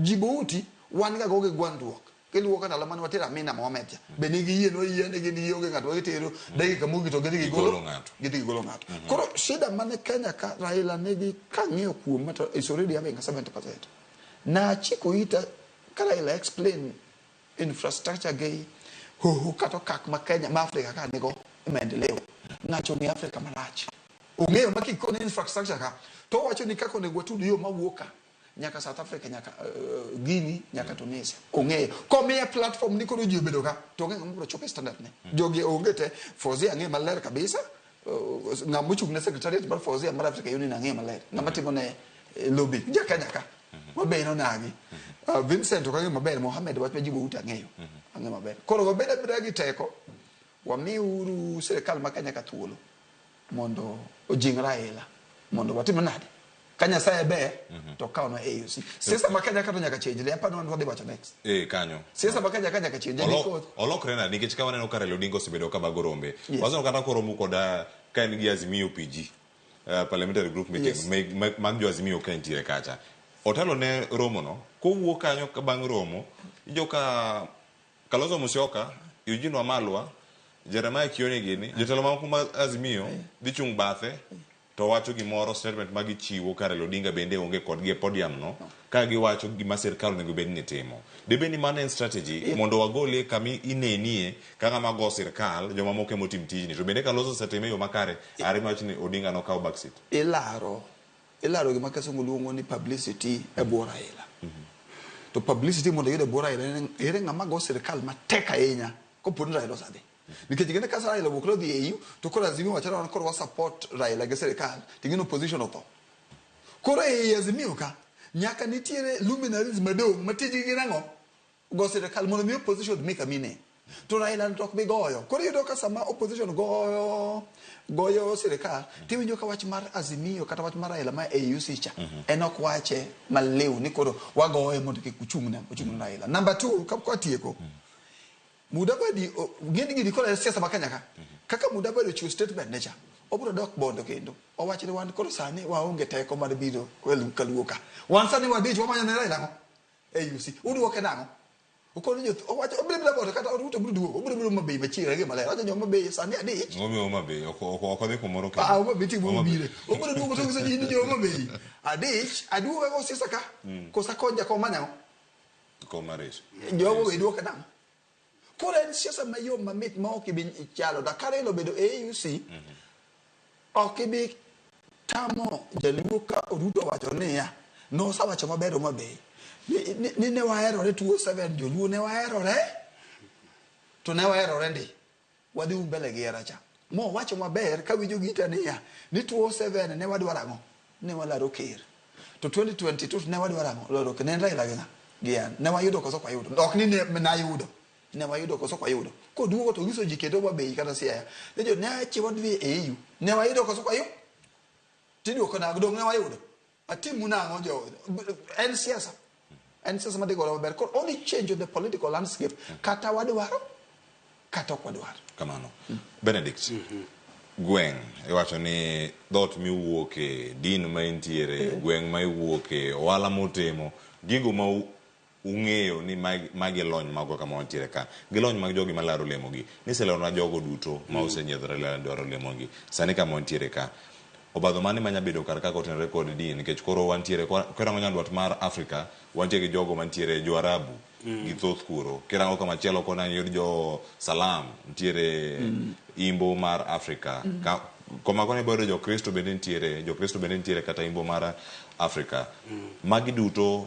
Djibouti, wan ga go gi gwandruok. Kiluwo ka ndalo mane watero Amina Mohamed cha. Be ne giyie no yie ne gin gionge ng'ato gitero dakika mogik to gidhi gigolo ng'ato. Gidhi gigolo ng'ato. Koro shida mane Kenya ka Raila nigi kang'iyo kuome to is already having a 70%. Nachiko ita ka Raila explain infrastructure gi hoho kata okak ma Kenya ma Afrika ka nigo e maendeleo. Ng'acho ong'eyo Afrika malach. Ong'eyo ma kikone infrastructure ka to owacho ni kaka onego watud yo mawuok ka nyaka South Africa, nyaka Guinea, nyaka Tunisia. Ong'eyo. Komiye platform ni koro ji obedo ka to ong'eyo ng'ama biro chopo e standard ne. Jogi onge te. Fawzia ang'eyo maler kabisa. Ng'ama ochung' ne secretariat mar Fawzia mar Africa Union ang'eyo maler. Ng'ama timo ne lobby. Ja Kenya ka. Maber onagi. Vincent ok ang'eyo maber, Mohamed wach ma Djibouti ang'eyo. Ang'eyo maber. Koro wabed abeda gi teko, wamiuru sirikal ma Kenya ka thuolo mondo ojing Raila mondo watim nade? Ka Nyasaye ber to kawnwa AUC. Siasa ma Kenya ka to nyaka change. Aparo ni wadhi wacho next. Kanyo. Siasa ma Kenya ka nyaka change. Olokre nade nikech ka waneno ka Raila Odinga osebedo ka bago rombe. Yes. Waseneno kata koromo koda ka en gi Azimio PG. Parliamentary group meeting Yes. mag jo Azimio ka entiere kacha. Otelo ne romo no, kowuok kanyo bang' romo, ijo ka Kalonzo Musyoka, Eugene Wamalwa, Jeremiah Kioni gini, jotelo mamoko mag Azimio dhi chung' bathe to wacho gimoro statement ma gichiwo ka Raila Odinga bende onge kodgi e podium no, ka giwacho gima sirkal onego bed ni timo. Debed ni mano en strategy mondo wagole kama inenie ka ng'ama go sirkal, jomamoko ema otim tijni. To bende Kalonzo osetime e yo makare, are mawach ni Odinga nokaw back seat. Ilaro, ilaro gima kisungu luongo ni publicity e bwo Raila. To publicity mondo iyud e bwo Raila, ere ng'ama go sirkal matek ahinya kopo ni Raila osedhi. Nikech gine ka Raila owuok nodhi e EU, to koro Azimio wacho ni wan koro wa support Raila gi sirkal, to gin opposition otho. Koro ei Azimio ka, nyaka nitiere luminaries madong' ma tijgi gin ang'o? Go sirkal mondo mi opposition make a meaning. To Raila to ok bi goyo. Koro iyudo ka sama opposition goyo sirkal, tiwinjo ka wach mar Azimio kata wach mar Raila ma AUC cha, en ok wache maliw ni koro wagoye mondo kik ochung' ne Raila. Number 2, kapok watieko, Mudavadi, ng'eni gini koro en siasa ma Kenya ka. Kaka Mudavadi ochiwo statement ne cha, obiro dok Bondo kendo. Owacho ni wan koro sani waonge teko mar biro kaluo ka. Wan sani wadich wamanyo ne Raila ang'o? AUC. Uduoke nang'o? Okono jo owacho obiro biro boto kata Ruto biro duogo, obiro biro Homa Bay machiegni gi maler. Owacho jo Homa Bay sani adich. Ng'omiyo Homa Bay ok odhi kumoro kendo. Ah, Homa Bay ti Homa Bay. biro bire. Obiro duogo to nyiso ji ni jo Homa Bay. Adich aduogo go siasa ka. Kosa kony jakom manyago. Kom mar res. Jo Homa Bay duoke nang'o? Koro en siasa mayom mamit ma ok ibi chalo. To ka Raila obedo AUC, ok ibi tamo jaluo ka Ruto owacho niya, nosewacho maber Homa Bay. Ni ne waherore 2007 joluo ne waherore to ne waherore ndi wadhi mbele gi hera cha mowacho maber kawinjo gita niya ni 2007 ne wadwaro ang'o ne walaro ker to 2022 to ne wadwaro ang'o laro ker ne en Raila gi ng'a gi an ne wayudo koso ok wayudo ok ni ne nayudo ne wayudo koso ok wayudo koduogo to nyiso ji kendo Homa Bay kata Siaya ni jo ne chiwo dhi e EU ne wayudo koso ok wayudo tiduoko nang'o dong ne wayudo atimu nang'o jo en siasa en siasa madhi godo maber koro only change the political landscape kata wadwaro kata ok wadwaro. Kamano. Benedict, gweng' iwacho ni dhoot miwuoke, din ma intiere, gweng' ma iwuoke, ohala mutimo, gigo ma ung'eyo ni magi lony magwa kama wantiere ka, gi lony mag jogi malaro lemogi. Niselero jogo duto ma osenyiedho Raila dwaro lemogi. Sani kama wantiere ka, obadho mane manya bedo kar kaka otenore kod din nikech koro wantiere kirango nyandwat mar Afrika wantie gi jogo mantiere jo Arabu gi thoth kuro kirango kama chielo kona iyud jo Salam nitiere imbo mar Afrika koma koni ibo yudo jo Kristo bende nitiere jo Kristo bende nitiere kata imbo mar Afrika magi duto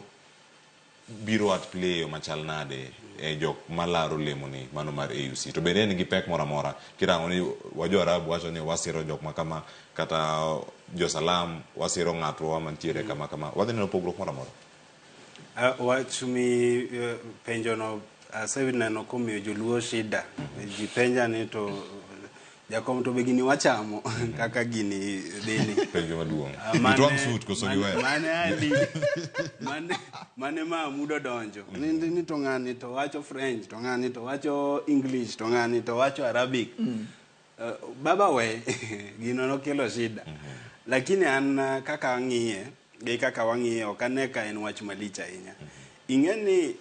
biro at play yo machal nade e jok malaro lemoni mano mar AUC to bende en gi pek moro amora kirango ni wa jo Arabu wacho ni wasiro jok ma kama kata jo Salam wasiro ng'atwa mantiere kama kama wadhi neno pogruok moro amora. Wach mi penjono aseneno komiyo joluo shida. Ji penja ni to jakom to be gini wachamo kaka gini dhini. Penjo maduong'. Gitwang' suit koso giwe? Mane Ali mane Mahmoud odonjo ni to ng'ani to wacho French to ng'ani to wacho English to ng'ani to wacho Arabic. Baba we gino nokelo shida. Lakini an kaka ang'iye gi kaka wang'iye ok ane ka en wach malich ahinya. Ing'e ni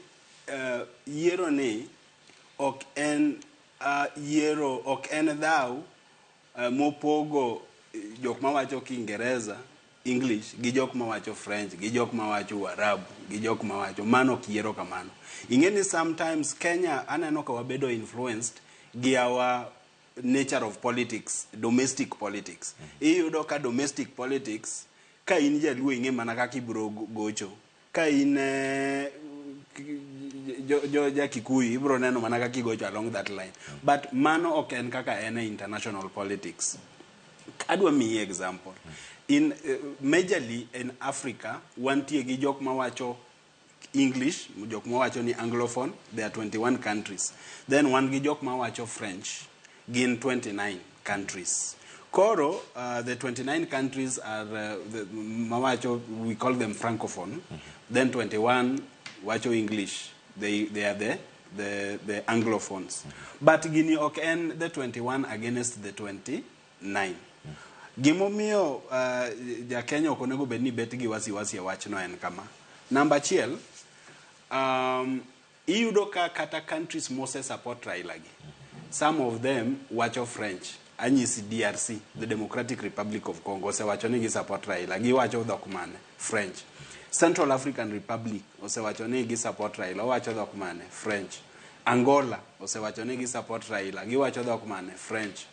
yiero ni ok en yiero ok en dhaw mopogo jok mawacho Kiingereza English gi jok mawacho French gi jok mawacho Uarabu gi jok mawacho mano ok yiero kamano. Ing'e ni sometimes Kenya aneno ka wabedo influenced gi our nature of politics, domestic politics. Iyudo ka domestic politics ka in jaluo ing'e mana kaka ibiro gocho. Ka in ja Kikuyu ibiro neno mana kaka igocho along that line. But mano ok en kaka en e international politics. Adwa miyi example. In majorly in Africa wantie gi jok mawacho English, jok mawacho ni Anglophone, there are 21 countries. Then wan gi jok mawacho French, gin 29 countries. Koro, the 29 countries are, the mawacho, we call them Francophone. Then 21 wacho English, they are the Anglophones. But gini ok en the 21 against the 29. Gimomiyo ja Kenya ok onego bed ni bet gi wasiwasi e wachno en kama. Namba achiel, iyudo ka kata countries mose support Raila gi, some of them wacho French. Anyisi DRC, the Democratic Republic of Congo, osewacho ni gi support Raila. Giwacho dhok mane? French. Central African Republic osewacho ni gi support Raila. Owacho dhok mane? French. Angola osewacho ni gi support Raila. Giwacho dhok mane? French.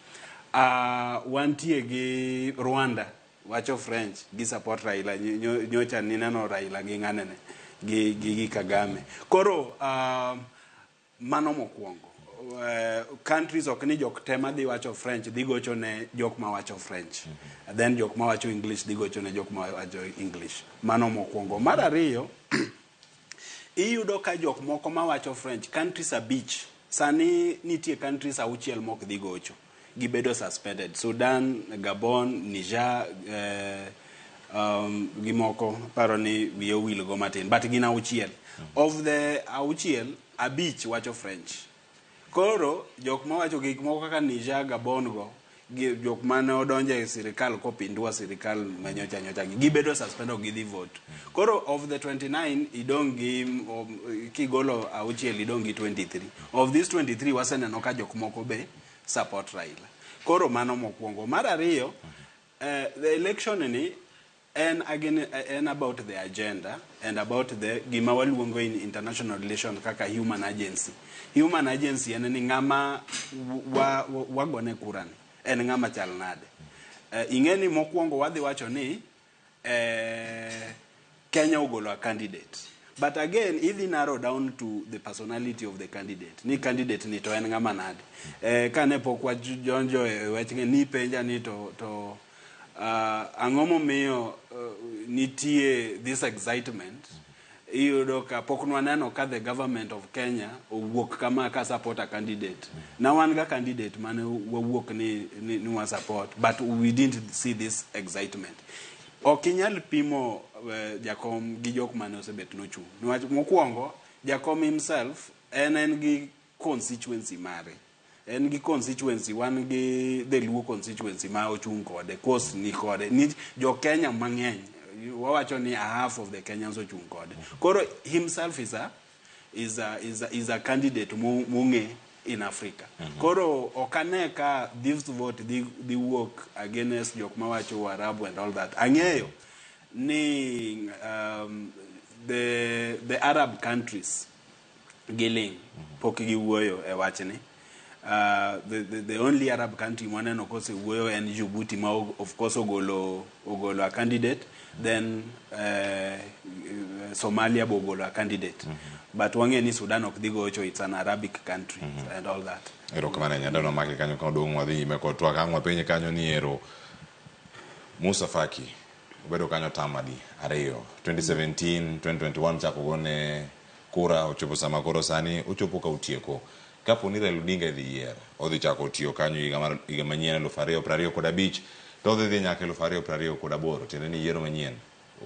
Wantie gi Rwanda wacho French, gi support Raila. Nyocha nineno Raila gi ng'anene gi Kagame. Koro mano mokwongo. Countries ok ni jok te madhi wacho French dhi gocho ne jok mawacho French. Then jok mawacho English dhi gocho ne jok mawacho English. Mano mokwongo. Mar ariyo, iyudo ka jok moko mawacho French, countries abich, sani nitie countries auchiel mok dhi gocho. Gibedo suspended. Sudan, Gabon, Niger, gimoko paro ni wiye owil go matin, but gin auchiel. Of the auchiel, abich wacho French. Koro jok mawacho gik moko kaka Niger, Gabon go, Jok mane odonjo e sirikal kopindua sirikal manyocha nyocha gi gibedo suspended, ok gidhi vote. Koro of the 29 idong' gi kigolo auchiel, idong' gi 23. Of these 23, waseneno ka jok moko be support Raila. Koro mano mokwongo. Mar ariyo, the election ni en again en about the agenda and about the gima waluongo in international relation kaka human agency. Human agency en ni ng'ama wagone kura ni en ng'ama chal nade. Ing'e ni mokwongo wadhi wacho ni Kenya ogolo a candidate, but again idhi narrow down to the personality of the candidate, ni candidate ni to en ng'ama nade. Kane pok wadonjo e wach ni penja ni to ang'o momiyo nitie this excitement. Iyudo ka pok nwaneno ka the government of Kenya owuok kama ka support a candidate. Na wan ga candidate mane wawuok ni wa support, but we didn't see this excitement. Ok inyal pimo jakom gi jok mane osebet nochung', niwach mokwongo jakom himself en gi constituency mare, en gi constituency, wan gi the Luo constituency ma ochung' kode, Coast ni kode, ni jo Kenya mang'eny, wawacho ni a half of the Kenyans ochung' kode. Koro himself is a candidate mong'e in Africa. Koro ok ane ka this vote dhi wuok against jok mawacho Waarabu and all that. Ang'eyo ni the Arab countries giling', pok giwuoyo e wachni. The only Arab country mwaneno kosewuoyo en Djibouti, ma of course ogolo a candidate, then Somalia bo ogolo a candidate, but wang'e ni Sudan ok dhi gocho, it's an Arabic country and all that. Erokamano ahinya. Dano make kanyo ka odong' wadhi nyime kod twak. Ang' wapenje kanyo ni ero Musa Faki obedo kanyo term adi ariyo, 2017, 2021, chako gone kura, ochopo sama koro sani ochopo ka otieko. Kapo ni Raila Odinga idhi yier, odhi chako tiyo kanyo higa mar higa manyien 2025, to odhi dhi nyaka 2028, tiende ni yiero manyien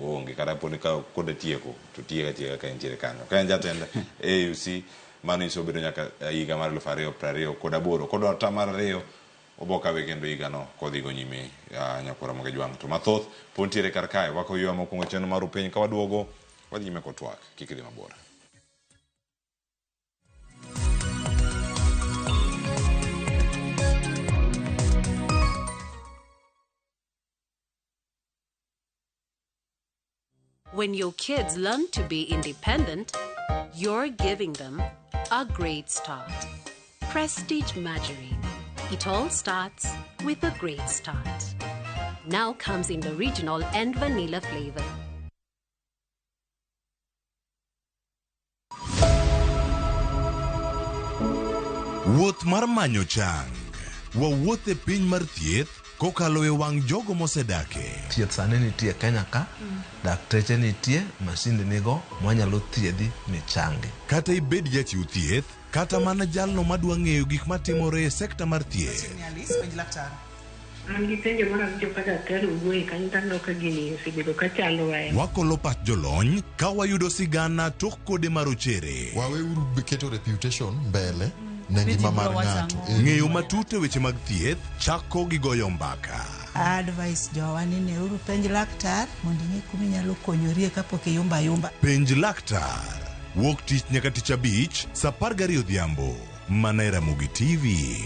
onge. Kata poni ka kode tieko to tiek atieka ka entiere kanyo ka en jatend AUC, mano nyiso obedo nyaka higa mar 2028. Kodwa term mar ariyo obo kawe kendo higano kodhi go nyime. Nyakwara Moge Jwang' to mathoth pod ntiere kar kae. Wako ywa mokwongo chenro mar piny, ka waduogo wadhi nyime kod twak. Kik idhi mabor. When your kids learn to be independent, you're giving them a great start. Prestige Margarine. It all starts with a great start. Now comes in the original and vanilla flavor. Wuoth mar manyo chang. Wawuoth e piny mar thieth kokalo e wang' jogo mosedake. Thieth sani nitie Kenya ka, dakteche nitie, masinde nigo mwanyalo thiedhi michangi. Kata ibed jachiw thieth, kata mana jalno madwa ng'eyo gik matimore e sekta mar thieth. Alice, penj laktar. An gi penjo mar awinjo ka daktari owuoye kanyo to aneno ka gini osebedo ka chandowa. Wakolo pach jolony ka wayudo sigana tok kode marochere. Waweuru keto reputation mbele ne Ni ji ngima mar biro wacho ng'ato. ang'o. Ng'eyo matut e weche mag thieth chako gi goyo mbaka. Advice jowa ni neuru penj laktar mondo ing'e kuma inyalo konyorie kapok iyumba ayumba. Penj laktar. Wuok tich nyaka tich abich, sa 12 odhiambo. Mana e Ramogi TV.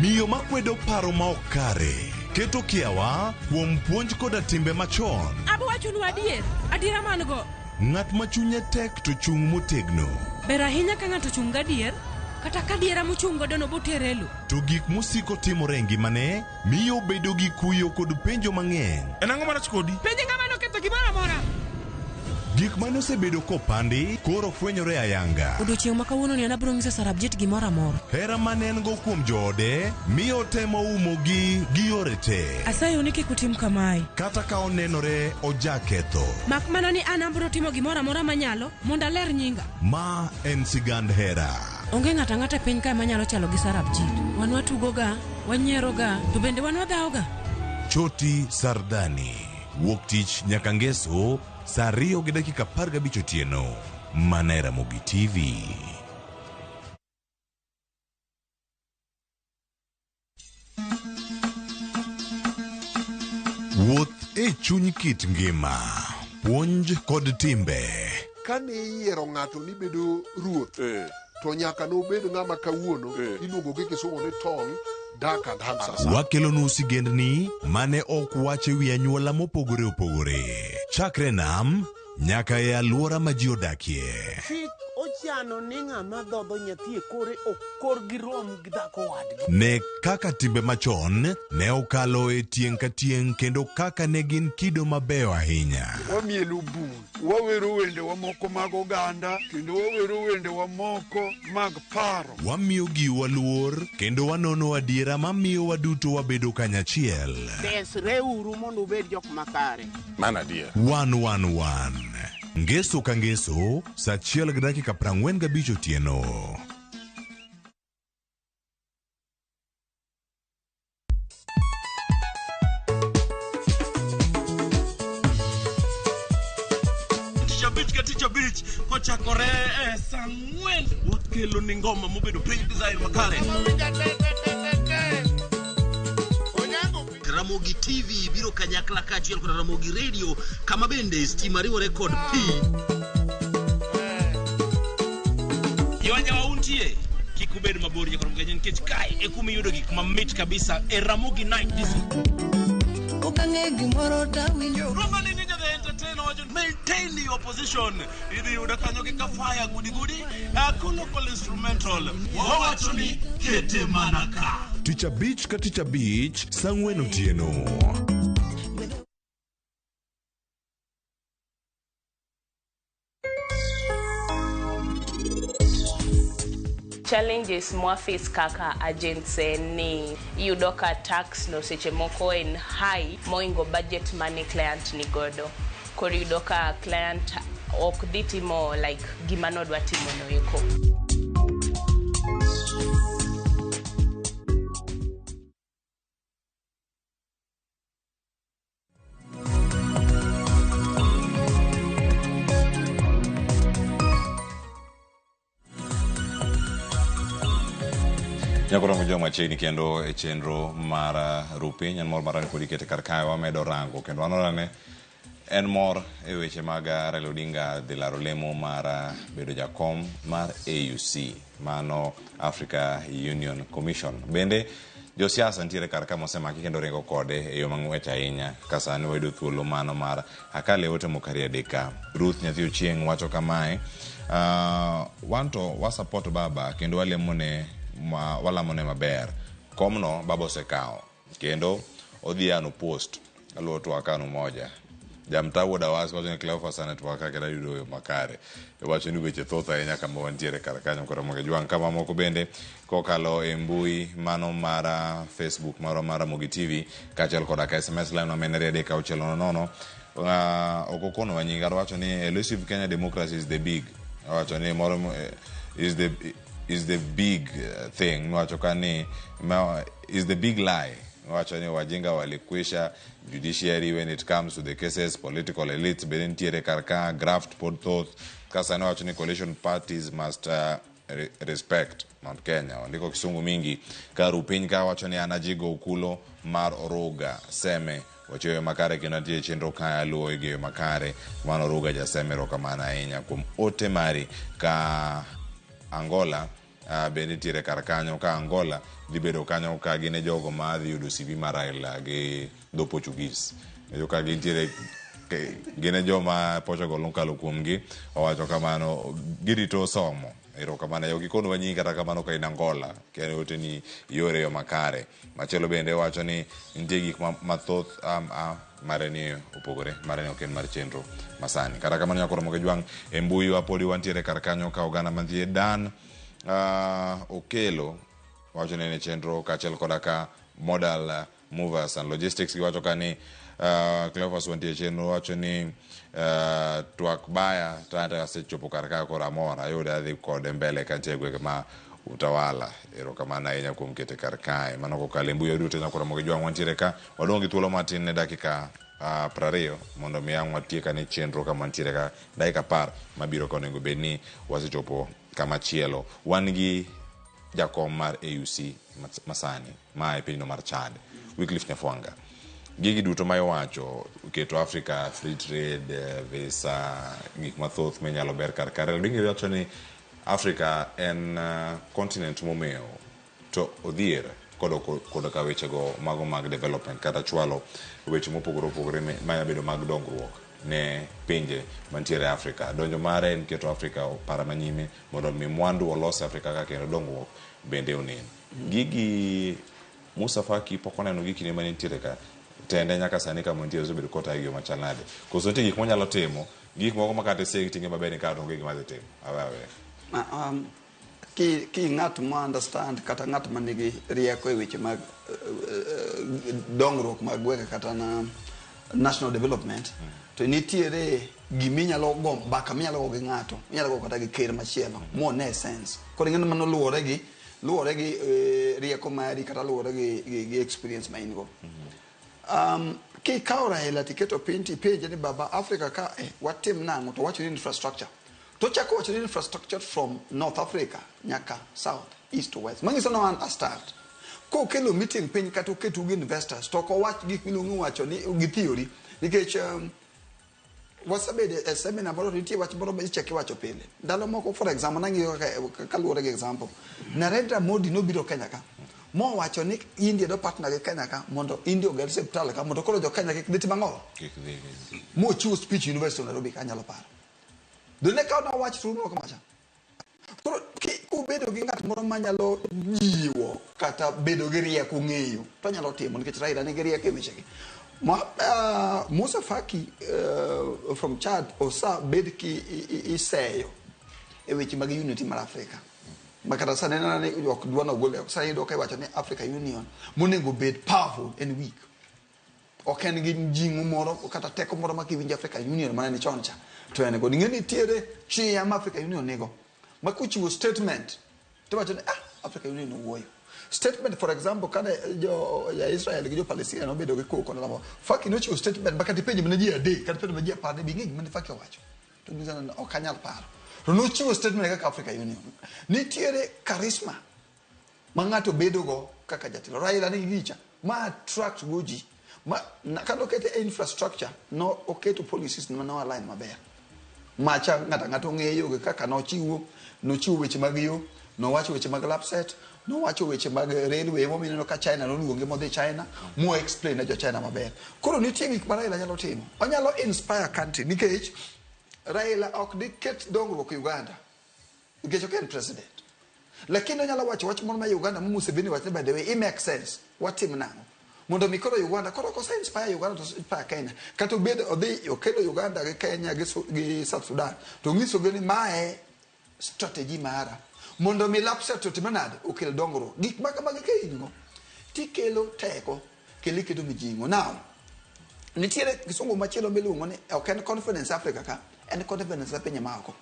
Miyo makwedo paro ma ok kare keto kiawa kuom puonj koda timbe machon. Abo wachonu adier, adiera man go. Ng'at ma chunye tek to chung' motegno. Ber ahinya ka ng'ato ochung' gadier, kata ka adiera mochung' godo no botere e lo. To gik mosiko timore e ngimane miyo obedo gi kuyo kod penjo mang'eny. En ang'o marach kodi? Penje ng'ama noketho gimoro amora. Gik mane osebedo kopandi koro fwenyore ayanga. Odiochieng' ma kawuono ni an abiro nyiso Sarabjit gimoro amora. Hera mane en go kuom joode miyo otemo umogi gi yore te. Asayo ni kik utim kamae. Kata ka onenore ojaketho. Mak mana ni an abiro timo gimoro amora manyalo mondo aler nyinga. Ma en sigand hera. Onge ng'ato ang'ata e piny kae manyalo chalo gi Sarabjit. Wan watugoga, wanyieroga, to bende wan wadhawoga. Choti Sardani. Wuok tich nyaka ngeso saa 2:15 otieno. Mana e Ramogi TV. Wuoth e chuny kit ngima, puonj kod timbe. Kane iyiero ng'ato ni bedo ruoth to nyaka nobed ng'ama kawuono iluongo gi kisungu ni tall, dark and handsome. Wakelonu sigendni mane ok wach e wi anyuola mopogore opogore. Chakre nam nyaka e alwora ma ji odakie. Chik ochano ni ng'ama dhodho nyathi e kore ok korgi rom gi dhako wadgi. Ne kaka timbe machon ne okalo e tieng' ka tieng' kendo kaka ne gin kido mabeyo ahinya. Wamielo bul, wawero wendewa moko mag oganda kendo wawero wendewa moko mag paro. Wamiyo giwa luor kendo wanono adiera mamiyo waduto wabedo kanyachiel. Resreuru mondo ubed jok makare. Mano adier. 111 Ngeso ka ngeso, saa achiel gi dakika 45 otieno. Tich abich ka tich abich kochakore e saa ang'wen wakelo ni ngoma mobedo piny design makare. Ramogi TV biro kanyakla kaachiel kod Ramogi Radio kama bende stima riwore kod pi. Joanjawa untie kik ubed mabor nyakoro mgenye nikech kae e kuma iyudo gik mamit kabisa e Ramogi Night Disco. Okang'e gimoro tawinjo. Roma ni Ninja the Entertainer wacho maintain your position. Idhi yudo kanyo gi kafaya gudi gudi local instrumental. Wawacho ni kete mana ka. Tich abich ka tich abich, saa ang'wen otieno. Challenges mwaface kaka agents en ni iyudo ka tax no seche moko en high moingo budget mane client ni godo. Koro iyudo ka client ok dhi timo like gima nodwa timo no eko. Nyakoro joma machiegni kendo e chenro mar rupiny en mor marani kodi kete kar kae wamedo rango kendo wanonane en mor e weche mag Raila Odinga dhi laro lemo mar bedo jakom mar AUC mano Africa Union Commission. Bende josiasa nitiere kar ka mosemaki kendo ringo kode e yo mang'wech ahinya ka sani wayudo thuolo mano mar akale ote mokari adek. Ruth Nyathi Ochieng' wacho kamae, wan to wa support baba kendo walemone ma, walamone maber. Komno baba osekawo kendo odhi ano post aluwo twak anu moja jamta wuod Awasi wacho ni Cleophas ane twak kaka ayudo yo makare wacho ni weche thoth ahinya kama wantiere kar kanyo koro mondo jwang' kama moko bende kokalo e mbui mano mar Facebook marwa mar Ramogi TV kaachiel koda ka SMS line ma en 3 6 0 ok okonowa nying kata wacho ni elusive Kenya democracy is the big owacho ni moro is the big thing miwacho ka ni is the big lie. Wacho ni wajinga walikwisha judiciary when it comes to the cases political elites bende nitiere kar ka graft pod thoth ka sani wacho ni coalition parties must respect Mount Kenya. Ondiko kisungu mingi karu piny ka wacho ni an ajigo okulo mar Oruga Seme wacheyo makare kendo nitie chenro ka aluwo e geyo makare mano Oruga jaseme erokamano ahinya kuom ote mari ka Angola bende nitiere kar kanyo ka Angola dhi bedo kanyo ka gin e jogo ma dhi yudo CV mar Raila gi dho Portuguese jo ka gintiere gin e joma Portugal nokalo kuomgi owacho kamano girito somo erokamano ok ikonwa nyingi kata kamano ka in Angola kendo ote ni yore yo makare machielo bende wacho ni nitie gik mathoth mare ni opogore mare ni ok en mar chenro masani kata kamano nyakoro moke jwang' e mbui wa podi wantiere kar kanyo ka oganda mantie Dan Okelo wacho ni en e chenro kaachiel koda ka Modal Movers and Logistics giwacho ka ni Cleophas wantie e chenro wacho ni twak baya to anto asechopo kar ka koro amor ayude adhi kode mbele kantie e gwenge ma Utawala erokamano ahinya kuom kete kar kae mano kokalo e mbui duto nyakoro moke jwang' wantiere ka wadong' gi thuolo matin ne dakika 20 mondo mi ang' watiek ane chenro kama wantiere ka dakika 10 mabiro ka onego bed ni wasechopo kama chielo. Wan gi jakom mar AUC masani ma e pinyno mar Chad, Wycliffe Nyafwanga. Gigi duto ma iwacho, keto Africa free trade, visa, gik mathoth minyalo ber kar ka. Raila Odinga wacho ni Africa en continent momewo to odhier koda ka wechego mago mag development kata chwalo weche mopogore opogore manya bedo mag dongruok ne pinje mantiere Afrika. Donjo mare en keto Afrika opara manyime mondo mi mwandu olos Afrika ka kendo dongruok bende onen. Gigi Musa Faki pok oneno gi kinde mane nitiere ka tende nyaka sani kama nitie osebedo kotaye gi yo machal nade. Koso nitie gik monyalo timo, gik moko ma kata isegi tinge maber ni kata onge gima dhi timo. Awe awe. Ki ng'at ma understand kata ng'at ma nigi rieko e weche mag dongruok mag gwenge kata na national development, to nitiere giminyalo go mbaka minyalo go gi ng'ato, inyalo go kata gi ker machielo mone sense. Koro ing'e ni mano luwore gi rieko mari kata luwore gi experience ma in go. Kikawo Raila tiketo piny tipenje ni baba Africa ka watim nang'o, to wacho ni infrastructure. To chako wacho ni infrastructure from North Africa nyaka South, East to West. Manyiso ni wan a start. Kokelo meeting piny kata oketo gi investors to ok owach gik miluongo ni wacho ni gi theory nikech wasebedo e seminar moro nitie wach moro ma ichako iwacho pile. Ndalo moko for example nang'iyo kaka kaluwore gi example. Narendra Modi nobiro Kenya ka mowacho ni India do partner gi Kenya ka mondo India oger osiptal ka mondo koro jo Kenya kik dhi timo ang'o? Kik dhi. Mochiwo speech University of Nairobi ka anyalo paro. Done ka nowach through kamacha. Koro kubedo gi ng'at moro manyalo jiwo kata bedo gi rieko ng'eyo to anyalo timo nikech Raila nigi rieko e wechegi. Musa Faki from Chad osa bed ki iseyo e weche mag unity mar Africa. Ma kata sani neno ni ok dwa nogole oko. Sani iyudo ka iwacho ni Africa Union monego bed powerful and weak. Ok en gi jing'o moro kata teko moro ma kiwinjo Africa Union mana ni chon cha to en go. Ing'e ni nitiere chia ma Africa Union nigo ma kochiwo statement to wacho ni Africa Union owuoyo. Statement for example kane jo ja Israel gi jo Palestina nobedo gi koko nalamo Faki nochiwo statement ma kata ipenjo mana ji 3 kata ipenjo mana ji 10 bi ng'e gima ne Faki owacho. To nyiso ni ok anyal paro. To nochiwo statement kaka Africa Union. Nitiere charisma ma ng'ato bedo go kaka jatelo. Raila nigi gicha ma attract go ji. Ma kane okete e infrastructure no oketo policies ma no align maber. Macha ng'ato ang'ato ong'eyo gi kaka nochiwo weche mag yo, nowacho weche mag LAPSSET, nowacho weche mag railway, emomiyo ineno ka China noluonge modhi China, mo explain ne jo China maber. Koro nitie gik ma Raila nyalo timo. Onyalo inspire country nikech Raila ok diket dongruok Uganda nikech ok en president. Lakini onyalo wacho wach moro ma Uganda ma Museveni wacho ni by the way it makes sense. Watim nang'o? Mondo mi koro Uganda koro ok ose inspire Uganda to inspire Kenya. Kata obed odhi okelo Uganda gi Kenya gi South Sudan to nyisogi ni mae strategy mara mondo mi LAPSSET otim nade okel dongruok. Gik ma kamagi ka in go tikelo teko kendo iketo mijing'o. Now nitiere kisungu machielo miluongo ni ok en confidence Africa ka, en confidence e pinje maoko.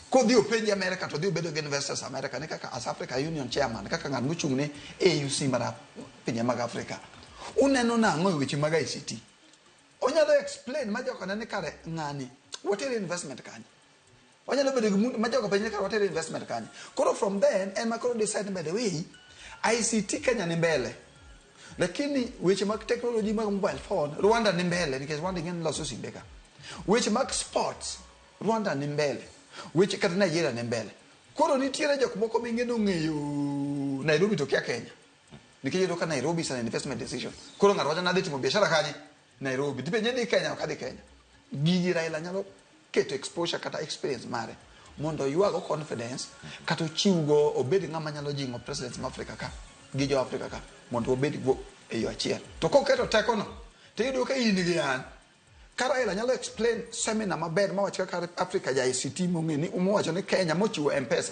Kodhi openji America to odhi obedo gi investors America ni kaka as Africa Union chairman kaka ng'at mochung' ne AUC mar pinje mag Africa. Uneno nang'o e weche mag ICT? Onyalo explain ma jogo nene kare ng'ani watere investment kanye. Onyalo bedo gi ma jogo penje kare watere investment kanye. Koro from then en ma koro decide by the way ICT Kenya ni mbele. Lakini weche mag technology mag mobile phone Rwanda ni mbele nikech Rwanda ing'e loso simbe ka. Weche mag sports Rwanda ni mbele. Weche kata Nigeria ni mbele. Koro nitiere jok moko ming'e nong'eyo Nairobi to kia Kenya. Nikech iyudo ka Nairobi is an investment decision. Koro ng'ato wacho ni adhi timo biashara kanye? Nairobi. Tipenje ni Kenya ok adhi Kenya. Gigi Raila nyalo keto exposure kata experience mare mondo oywago confidence kata ochiwgo obed ng'ama nyalo jing'o presidents ma Africa ka gi jo Africa ka mondo wabed go e yo achiel. To koketo tekono to iyudo ka in gi an ka Raila nyalo explain seminar maber mawacho kaka Africa ja ICT mong'e ni mowacho ni Kenya mochiwo M-Pesa.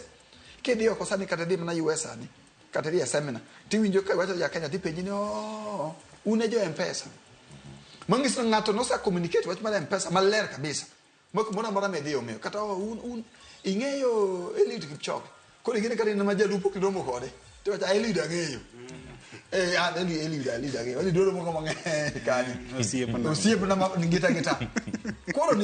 Kidhi oko sani kata idhi mana US sani kata idhi e seminar tiwinjo ka iwacho ja Kenya tipenji ni oh, un e jo M-Pesa. Manyiso ni ng'ato nosa communicate wach mar M-Pesa maler kabisa. Ma kumoro amora midhi ong'eyo kata oh, un ing'eyo Eliud Kipchoge. Koro ing'e ni kata in ma jalupo kiromo kode tiwacho Eliud ang'eyo. Eh, an e leader, leader gi. Wadi dwaro moko mang'eny kanyo. Osiepna. Osiepna ma ngita ngita. Koro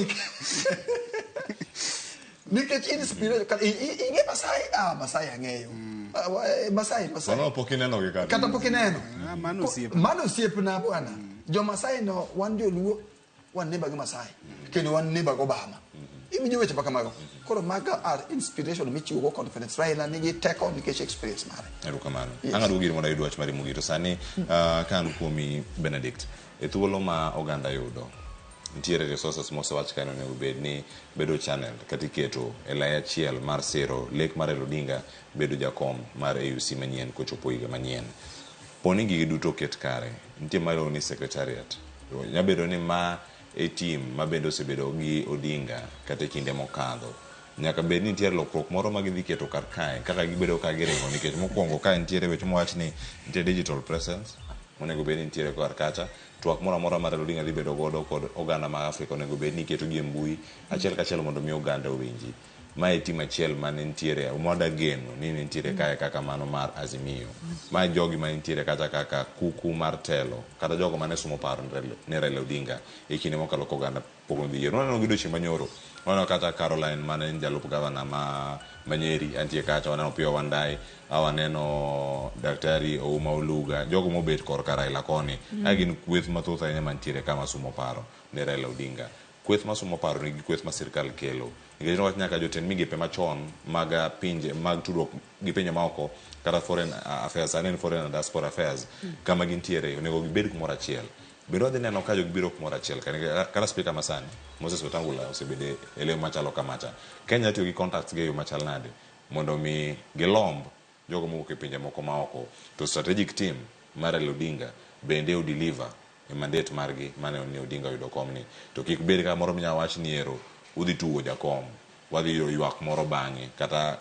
nikech inspiration ing'e Masai, ah, Masai ang'eyo. Ah, Masai, Masai. Mano pok ineno gi kata. Kata pok ineno. Mano osiepna. Mano osiepna bwana. Jo Masai no wan joluo, wan neighbor gi Masai. Kendo wan neighbor gi Obama. Iwinjo weche kamago. Koro maga are inspiration michiwo go confidence. Raila nigi teko nikech experience mare. Erokamano. Yes. Ang' aduogo iri mondo ayud wach mari mogik. To sani ka an kuomi Benedict, e thuolo ma oganda yudo, nitiere resources mosewach ka ni onego bed ni bedo channel kata iketo e lai achiel mar siro lek mar Raila Odinga bedo jakom mar AUC manyien kochopo higa manyien. Poni gigi duto oket kare, nitie ma iluongo ni secretariat. Nyalo bedo ni ma e team ma bende osebedo gi Odinga kata e kinde mokadho. Nyaka bed ni nitiere lokruok moro ma gidhi keto kar kae kaka gibedo ka giringo nikech mokwongo kae nitiere weche mowach ni nitie digital presence monego bed ni nitiere kar kacha. Twak moro amora ma Raila Odinga dhi bedo godo kod oganda mag Afrika onego bed ni iketo gi e mbui achiel kachiel mondo mi oganda owinji. Ma e team achiel mane nitiere mwada geno ni nitiere kae kaka mano mar Azimio. Ma jogi ma nitiere kacha kaka kuku mar telo kata jogo mane sumo paro ne Raila Odinga e kinde mokalo ka oganda pok nodhi yiero. Waneno gi odiochieng' manyoro, waneno kata Caroline mane en jalup gavana ma Nyeri antie kacha, waneno Opiyo Wandayi, waneno Daktari Ouma Oluga, jogo mobet korka Raila koni. Ka gin kweth mathoth ahinya mantiere ka masumo paro ne Raila Odinga. Kweth masumo paro nigi kweth ma sirkal kelo. Nikech niwach nyaka jotend migepe machon mag pinje mag tudruok gi pinje maoko kata foreign affairs, sani en foreign and diaspora affairs, kama gintiere onego gibed kumoro achiel. Bende wadhi neno ka jogi biro kumoro achiel kata speaker masani Moses Wetangula osebedo e lemo machalo kamacha. Kenya tiyo gi contacts gi e yo machal nade mondo mi gilomb jogo mowuok e pinje moko maoko to strategic team mar Raila Odinga bende o deliver e mandate margi mane ni Odinga oyudo kom ni to kik bed ka moro minya wach ni ero udhi tugo jakom wadhi yudo ywak moro bang'e kata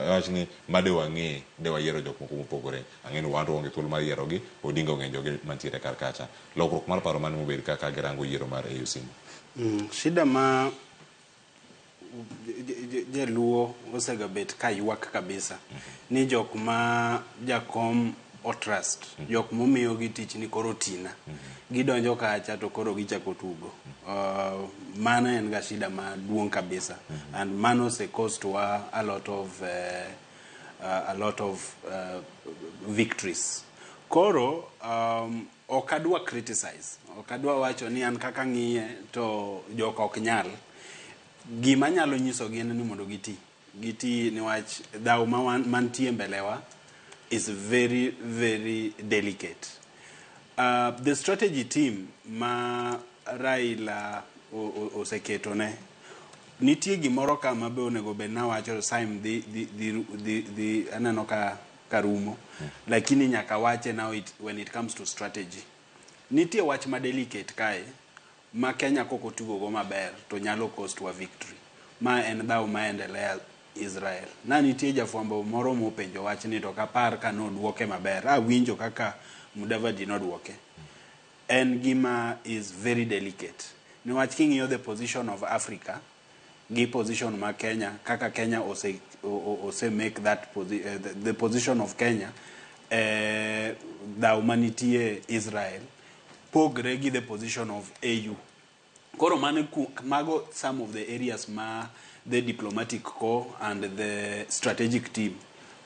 wach ni made wang'e de wayiero jok moko mopogore. Ang'e ni wan to waonge thuolo mar yiero gi, Odinga ong'e joge mantiere kar kacha. Lokruok mar paro mane mobed kaka girango yiero mar AUC? Shida ma jaluo osegabet ka ywak kabisa ni jok ma jakom o trust, jok momiyogi tich ni koro tina, gidonjo kacha to koro gichako tugo. Mano en ga shida maduong' kabisa, and mano ose cost wa a lot of victories. Koro ok adwa criticize, ok adwa wacho ni an kaka ng'iye to jok ok nyal. Gima nyalo nyisogi en ni mondo giti. Giti niwach dhaw mantie mbelewa is very, very delicate. The strategy team ma Raila oseketone, nitie gimoro ka ma be onego bed nawacho Sim dhi aneno ka rumo, lakini nyaka wache now when it comes to strategy. Nitie wach ma delicate kae ma Kenya kok otugo go maber to nyalo cost wa victory. Ma en dhaw ma endelea Israel. Na nitie jafwambo moro mopenjo wach ni to kapar ka nodwoke maber. Awinjo kaka Mudavadi nodwoke. En gima is very delicate. Niwach king'iyo the position of Africa gi position ma Kenya, kaka Kenya ose make that the position of Kenya, dhaw manitie Israel pogre gi the position of AU. Koro mano mago some of the areas ma the diplomatic corps and the strategic team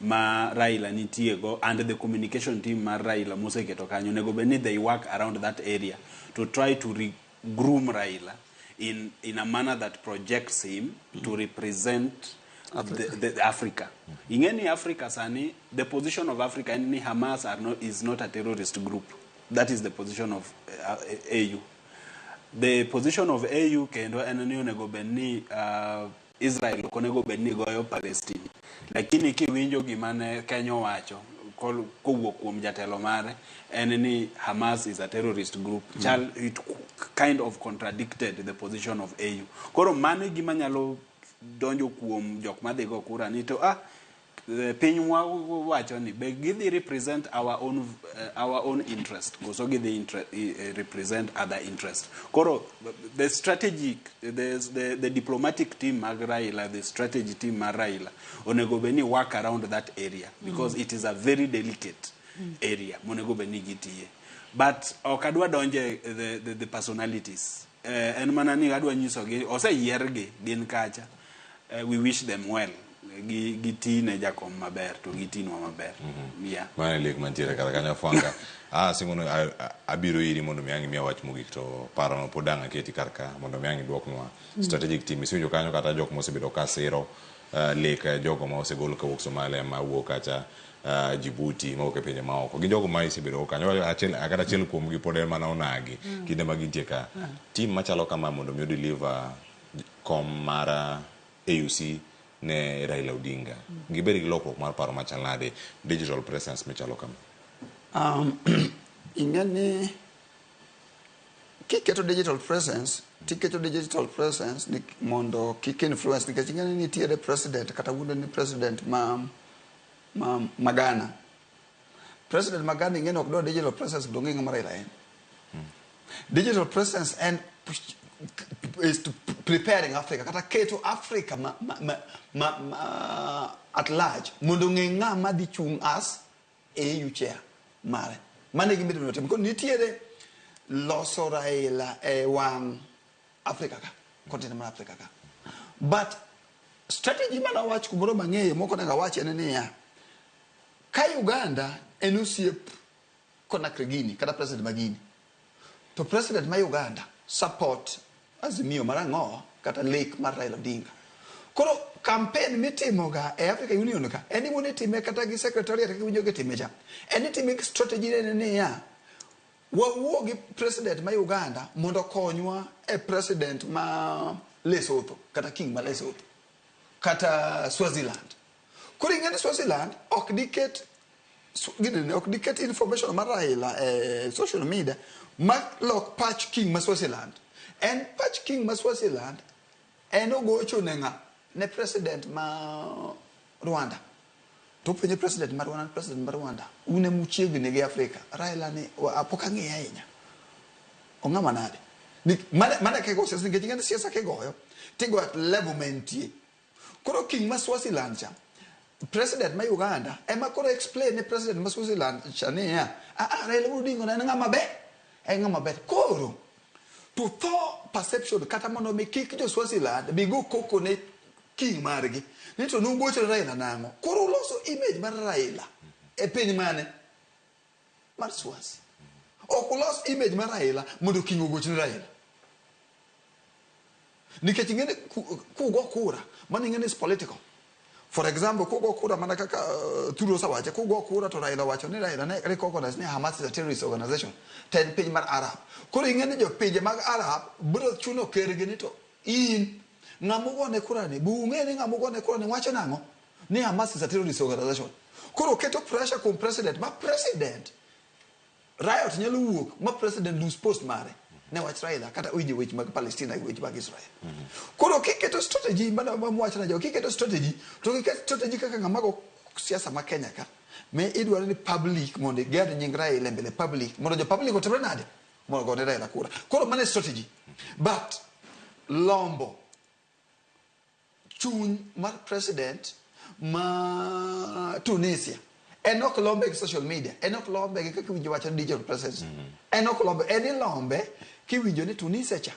ma Raila nitie go and the communication team mar Raila moseketo kanyo onego bed ni they work around that area to try to groom Raila in a manner that projects him to represent Africa. The Africa. Ing'e ni Africa sani, the position of Africa en ni Hamas are not, is not a terrorist group. That is the position of AU. The position of AU kendo en ni onego bed ni Israel ok onego bed ni goyo Palestine. Lakini kiwinjo gima ne Kenya owacho kowuok kuom jatelo mare en ni Hamas is a terrorist group. Chal it kind of contradicted the position of AU. Koro mano e gima nyalo donjo kuom jok madhi go kura ni to pinywa wacho ni be gidhi represent our own interest koso gidhi represent other interest. Koro the strategic the diplomatic team mag Raila, the strategy team mar Raila onego bed ni work around that area because it is a very delicate area monego bed ni gitiye. But ok adwa donje the personalities. En mana ni adwa nyisogi oseyiergi gin kacha. We wish them well. Gi ne jakom maber to gitinwa maber. Yeah. Mano e lek mantiere kar kanyo Fwanga. Singono abiro iri mondo mi ang' imiya wach mogik to parono pod ang' aketi kar ka mondo mi ang' iduoknwa. Strategic team isewinjo kanyo kata jok mosebedo ka siro lek jogo ma osegol kawuok Somalia ma wuok kacha Djibouti mawuok e pinje maoko. Gin jogo ma isebedo kanyo achiel kata achiel kuomgi pod en mana onagi kinde ma gintie ka. Team machalo kama mondo mi deliver kom mar AUC ne Raila Odinga. Gibed gi lokruok mar paro machal nade digital presence machalo kama. Ing'e ni kiketo digital presence tiketo digital presence ni mondo kik influence nikech ing'e ni nitiere president kata wuondo ni president ma Ghana. President ma Ghana ing'e ni ok dwar digital presence to ong'e ng'ama Raila en. Digital presence en is to preparing Africa kata keto Africa ma at large mondo ong'e ng'ama dhi chung' as AU chair mare. Mano e gima idwaro timo. Koro nitiere loso Raila e wang' Africa ka, continent mar Africa ka. But strategy mane awach kumoro mang'eyo mok onego awach en niya, ka Uganda en osiep Conakry Guinea kata president ma Guinea, to president ma Uganda support Azimio mar ang'o kata lek mar Raila Odinga. Koro campaign mitimoga e Africa Union ka, en iwuon itime kata gi secretariat kaka iwinjo gitime cha. En itime gi strategy ne niya, wawuo gi president ma Uganda mondo okonywa e president ma Lesotho kata king ma Lesotho kata Swaziland. Koro ing'e ni Swaziland ok diket ginene, ok diket information mar Raila e social media ma lok pach king ma Swaziland. En pach king ma Swaziland en ogocho ne ng'a? Ne president ma Rwanda. To penjo president ma Rwanda, president ma Rwanda, un ema uchiegni gi Afrika. Raila ni pok ang'iye ahinya. Ong'ama nade? Mane kaka igo siasa nikech ing'e ni siasa kigoyo tigoyo at level ma entie. Koro king ma Swaziland cha, president ma Uganda ema koro explain ne president ma Swaziland cha niya, Raila Odinga en ng'ama ber, en ng'ama ber. Koro to thaw perception kata mondo mi kik jo Swaziland bi go koko ne king margi ni to nugocho ne Raila nang'o. Koro uloso image mar Raila e piny mane? Mar Swazi. Ok ulos image mar Raila mondo king ogoch ne Raila. Nikech ing'e ni kugo kura, mano ing'e ni is political. For example, kugo kura mana kaka Thuro osewacho, kugo kura to Raila owacho ni Raila ne recognize ni Hamas is a terrorist organization. To en piny mar Arab. Koro ing'e ni jopinje mag Arab biro chuno kergi ni to in ng'ama ugone kura ni, bu ung'e ni ng'ama ugone kura ni wacho nang'o? Ni Hamas is a terrorist organization. Koro keto pressure kuom president, ma president riot nyalo wuok ma president lose post mare ne wach Raila kata winjo weche mag Palestina gi weche mag Israel. Koro kiketo strategy mana wacho na jo kiketo strategy to kiket strategy kaka ng'ama go siasa ma Kenya ka me idwaro ni public mondo iger nying Raila e mbele public mondo jo public otimre nade mondo ogone Raila kura. Koro mano e strategy. But lombo chuny mar president ma Tunisia en ok lombe gi social media, en ok lombe gi kaka iwinjo wacho ni digital presence. En ok lombe, en ilombe kiwinjo ni Tunisia cha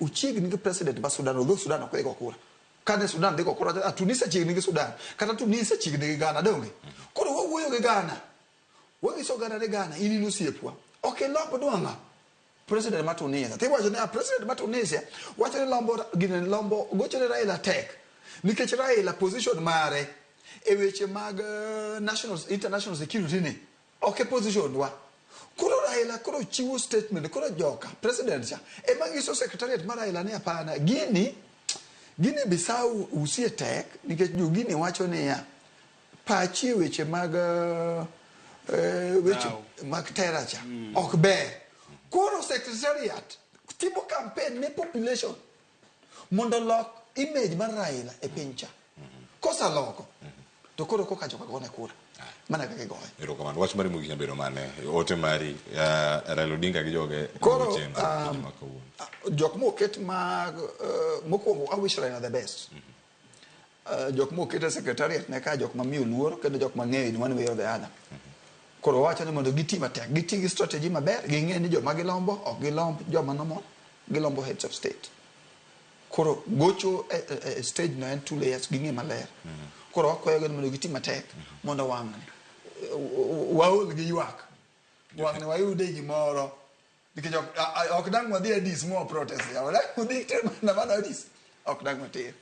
ochiegni gi president ma Sudan, although Sudan ok dhi go kura. Kane Sudan dhi go kura, Tunisia chiegni gi Sudan, kata Tunisia chiegni gi Ghana, donge? Koro wawuoyo gi Ghana, wanyiso Ghana ni Ghana in in osiepwa. Ok ilomb dwang'a president ma Tunisia. Tiwacho ni president ma Tunisia wacho ni lombo gine lombo gocho ne Raila tek. Nikech Raila position mare e weche mag national international security ni ok e position wa. Koro Raila koro chiwo statement koro joka president cha ema nyiso secretariat mar Raila ni hapana gini Guinea Bissau usie tek nikech jo Guinea wacho niya pachi e weche mag weche mag tera cha ok ber. Koro secretariat timo campaign ne population mondo olok image mar Raila e piny cha. Kosaloko to koro koka joka gone kura mana kaka igoye. Erokamano. Wach mari mogik nyabedo mane? Ote mari Raila Odinga gi joge Koro chenro ma kawuono. Jok moket mag mokwongo I wish Raila the best. Jok moket e secretariat ne ka jok mamiyo luor kendo jok mang'eyo in one way or the other. Koro wawacho ni mondo giti matek, giti gi strategy maber, ging'e ni joma gilombo ok gilomb joma normal, gilombo heads of state. Koro gocho e, e, e stage no en two layers, ging'e maler. Koro wakwayogi ni mondo giti matek mondo wang'ni waol gi ywak. Wang'ni wayude gimoro. Nikech ok, ok dang' wadhi Addis mwa protest. Yawa dang' wadhi ter maandamano Addis. Ok dang' water.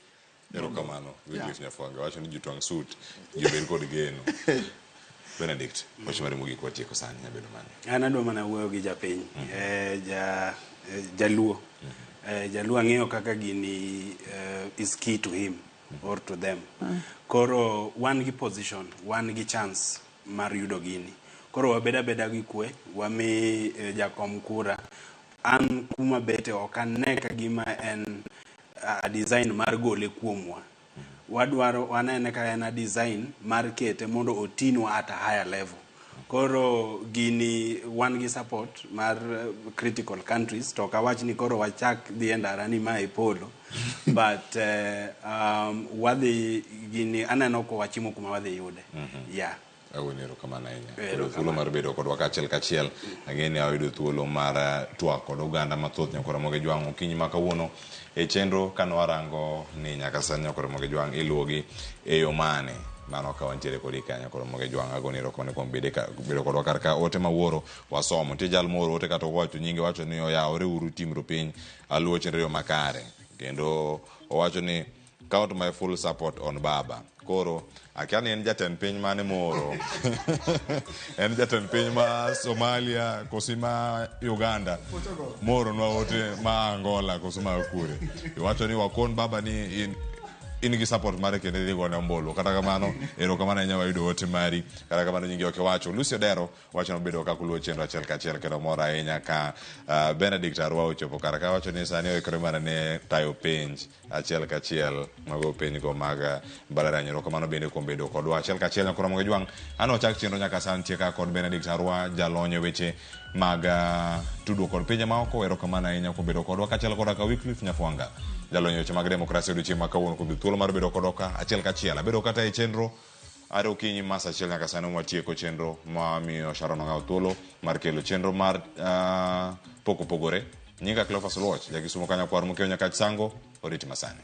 Erokamano. Wycliffe Nyafwanga wacho ni jotwang' suit ji obed kod geno. Benedict, wach mari mogik watieko sani nyabedo mane? An adwa mana wuoyo gi japiny, eh, jaluo. Jaluo ang'eyo kaka gini is key to him or to them. Koro wan gi position, wan gi chance mar yudo gini. Koro wabed abeda gi kwe, wami jakom kura. An kuma bete ok ane ka gima en a design mar gole kuomwa. Wadwaro wanene ka en a design mar kete mondo otinwa at a higher level. Koro gini wan gi support mar critical countries to ok awach ni koro wachak dhi e ndara ni ma e polo but wadhi gini aneno ko wachimo kuma wadhi yude. Yeah. Awuon erokamano ahinya. Erokamano. Yudo thuolo mar bedo kodwa kaachiel kachiel. Ang'e ni ayudo thuolo mar twak kod oganda mathoth nyakora Ramogi Jwang' okinyi ma kawuono e chenro kane warango ni nyaka sani nyakora Ramogi Jwang' iluwogi e yo mane. Mano ka wantiere kodi ka nyakora Ramogi Jwang' agoni erokamano kuom bedo kodwa kar ka ote mawuoro wasomo. Nitie jal moro ote kata owacho nyinge wacho ni oyawore uru tim piny aluwo chenro e yo makare. Kendo owacho ni count my full support on baba. Koro akia ni en jatend piny mane moro. En jatend piny ma Somalia kosi ma Uganda. Moro nwa ote ma Angola kosi ma kure. Iwacho ni wakon baba ni in gi support mare kendo idhi gone ombulu. Kata kamano, erokamano ahinya wayudo ote mari. Kata kamano nyingi ok iwacho. Lucy Odero wacho nobedo ka kuluwo chenro achiel kachiel kendo mor ahinya ka Benedict Arwa ochopo kar ka wacho ni sani oikore mana ne tayo penj achiel kachiel mago penj go mag mbalariany. Erokamano bende kuom bedo kodwa achiel kachiel nyakora Ramogi Jwang'. An wachak chenro nyaka sani nitie ka kod Benedict Arwa jalony e weche mag tudruok kod pinje maoko. Erokamano ahinya kuom bedo kodwa kaachiel koda ka Wycliffe Nyafwanga jalony e weche mag demokrasia odiochieng' ma kawuono kuom thuolo mar bedo kodwa ka achiel kachiel. Abedo kata e chenro are okinyi ma saa achiel nyaka sani watieko chenro ma miyo Sharon Ong'awo thuolo mar kelo chenro mar pok opogore. Nyinga Cleophas Oluoch, jakisumo kanyakwar mokiewo Nyakach Sango, oriti masani.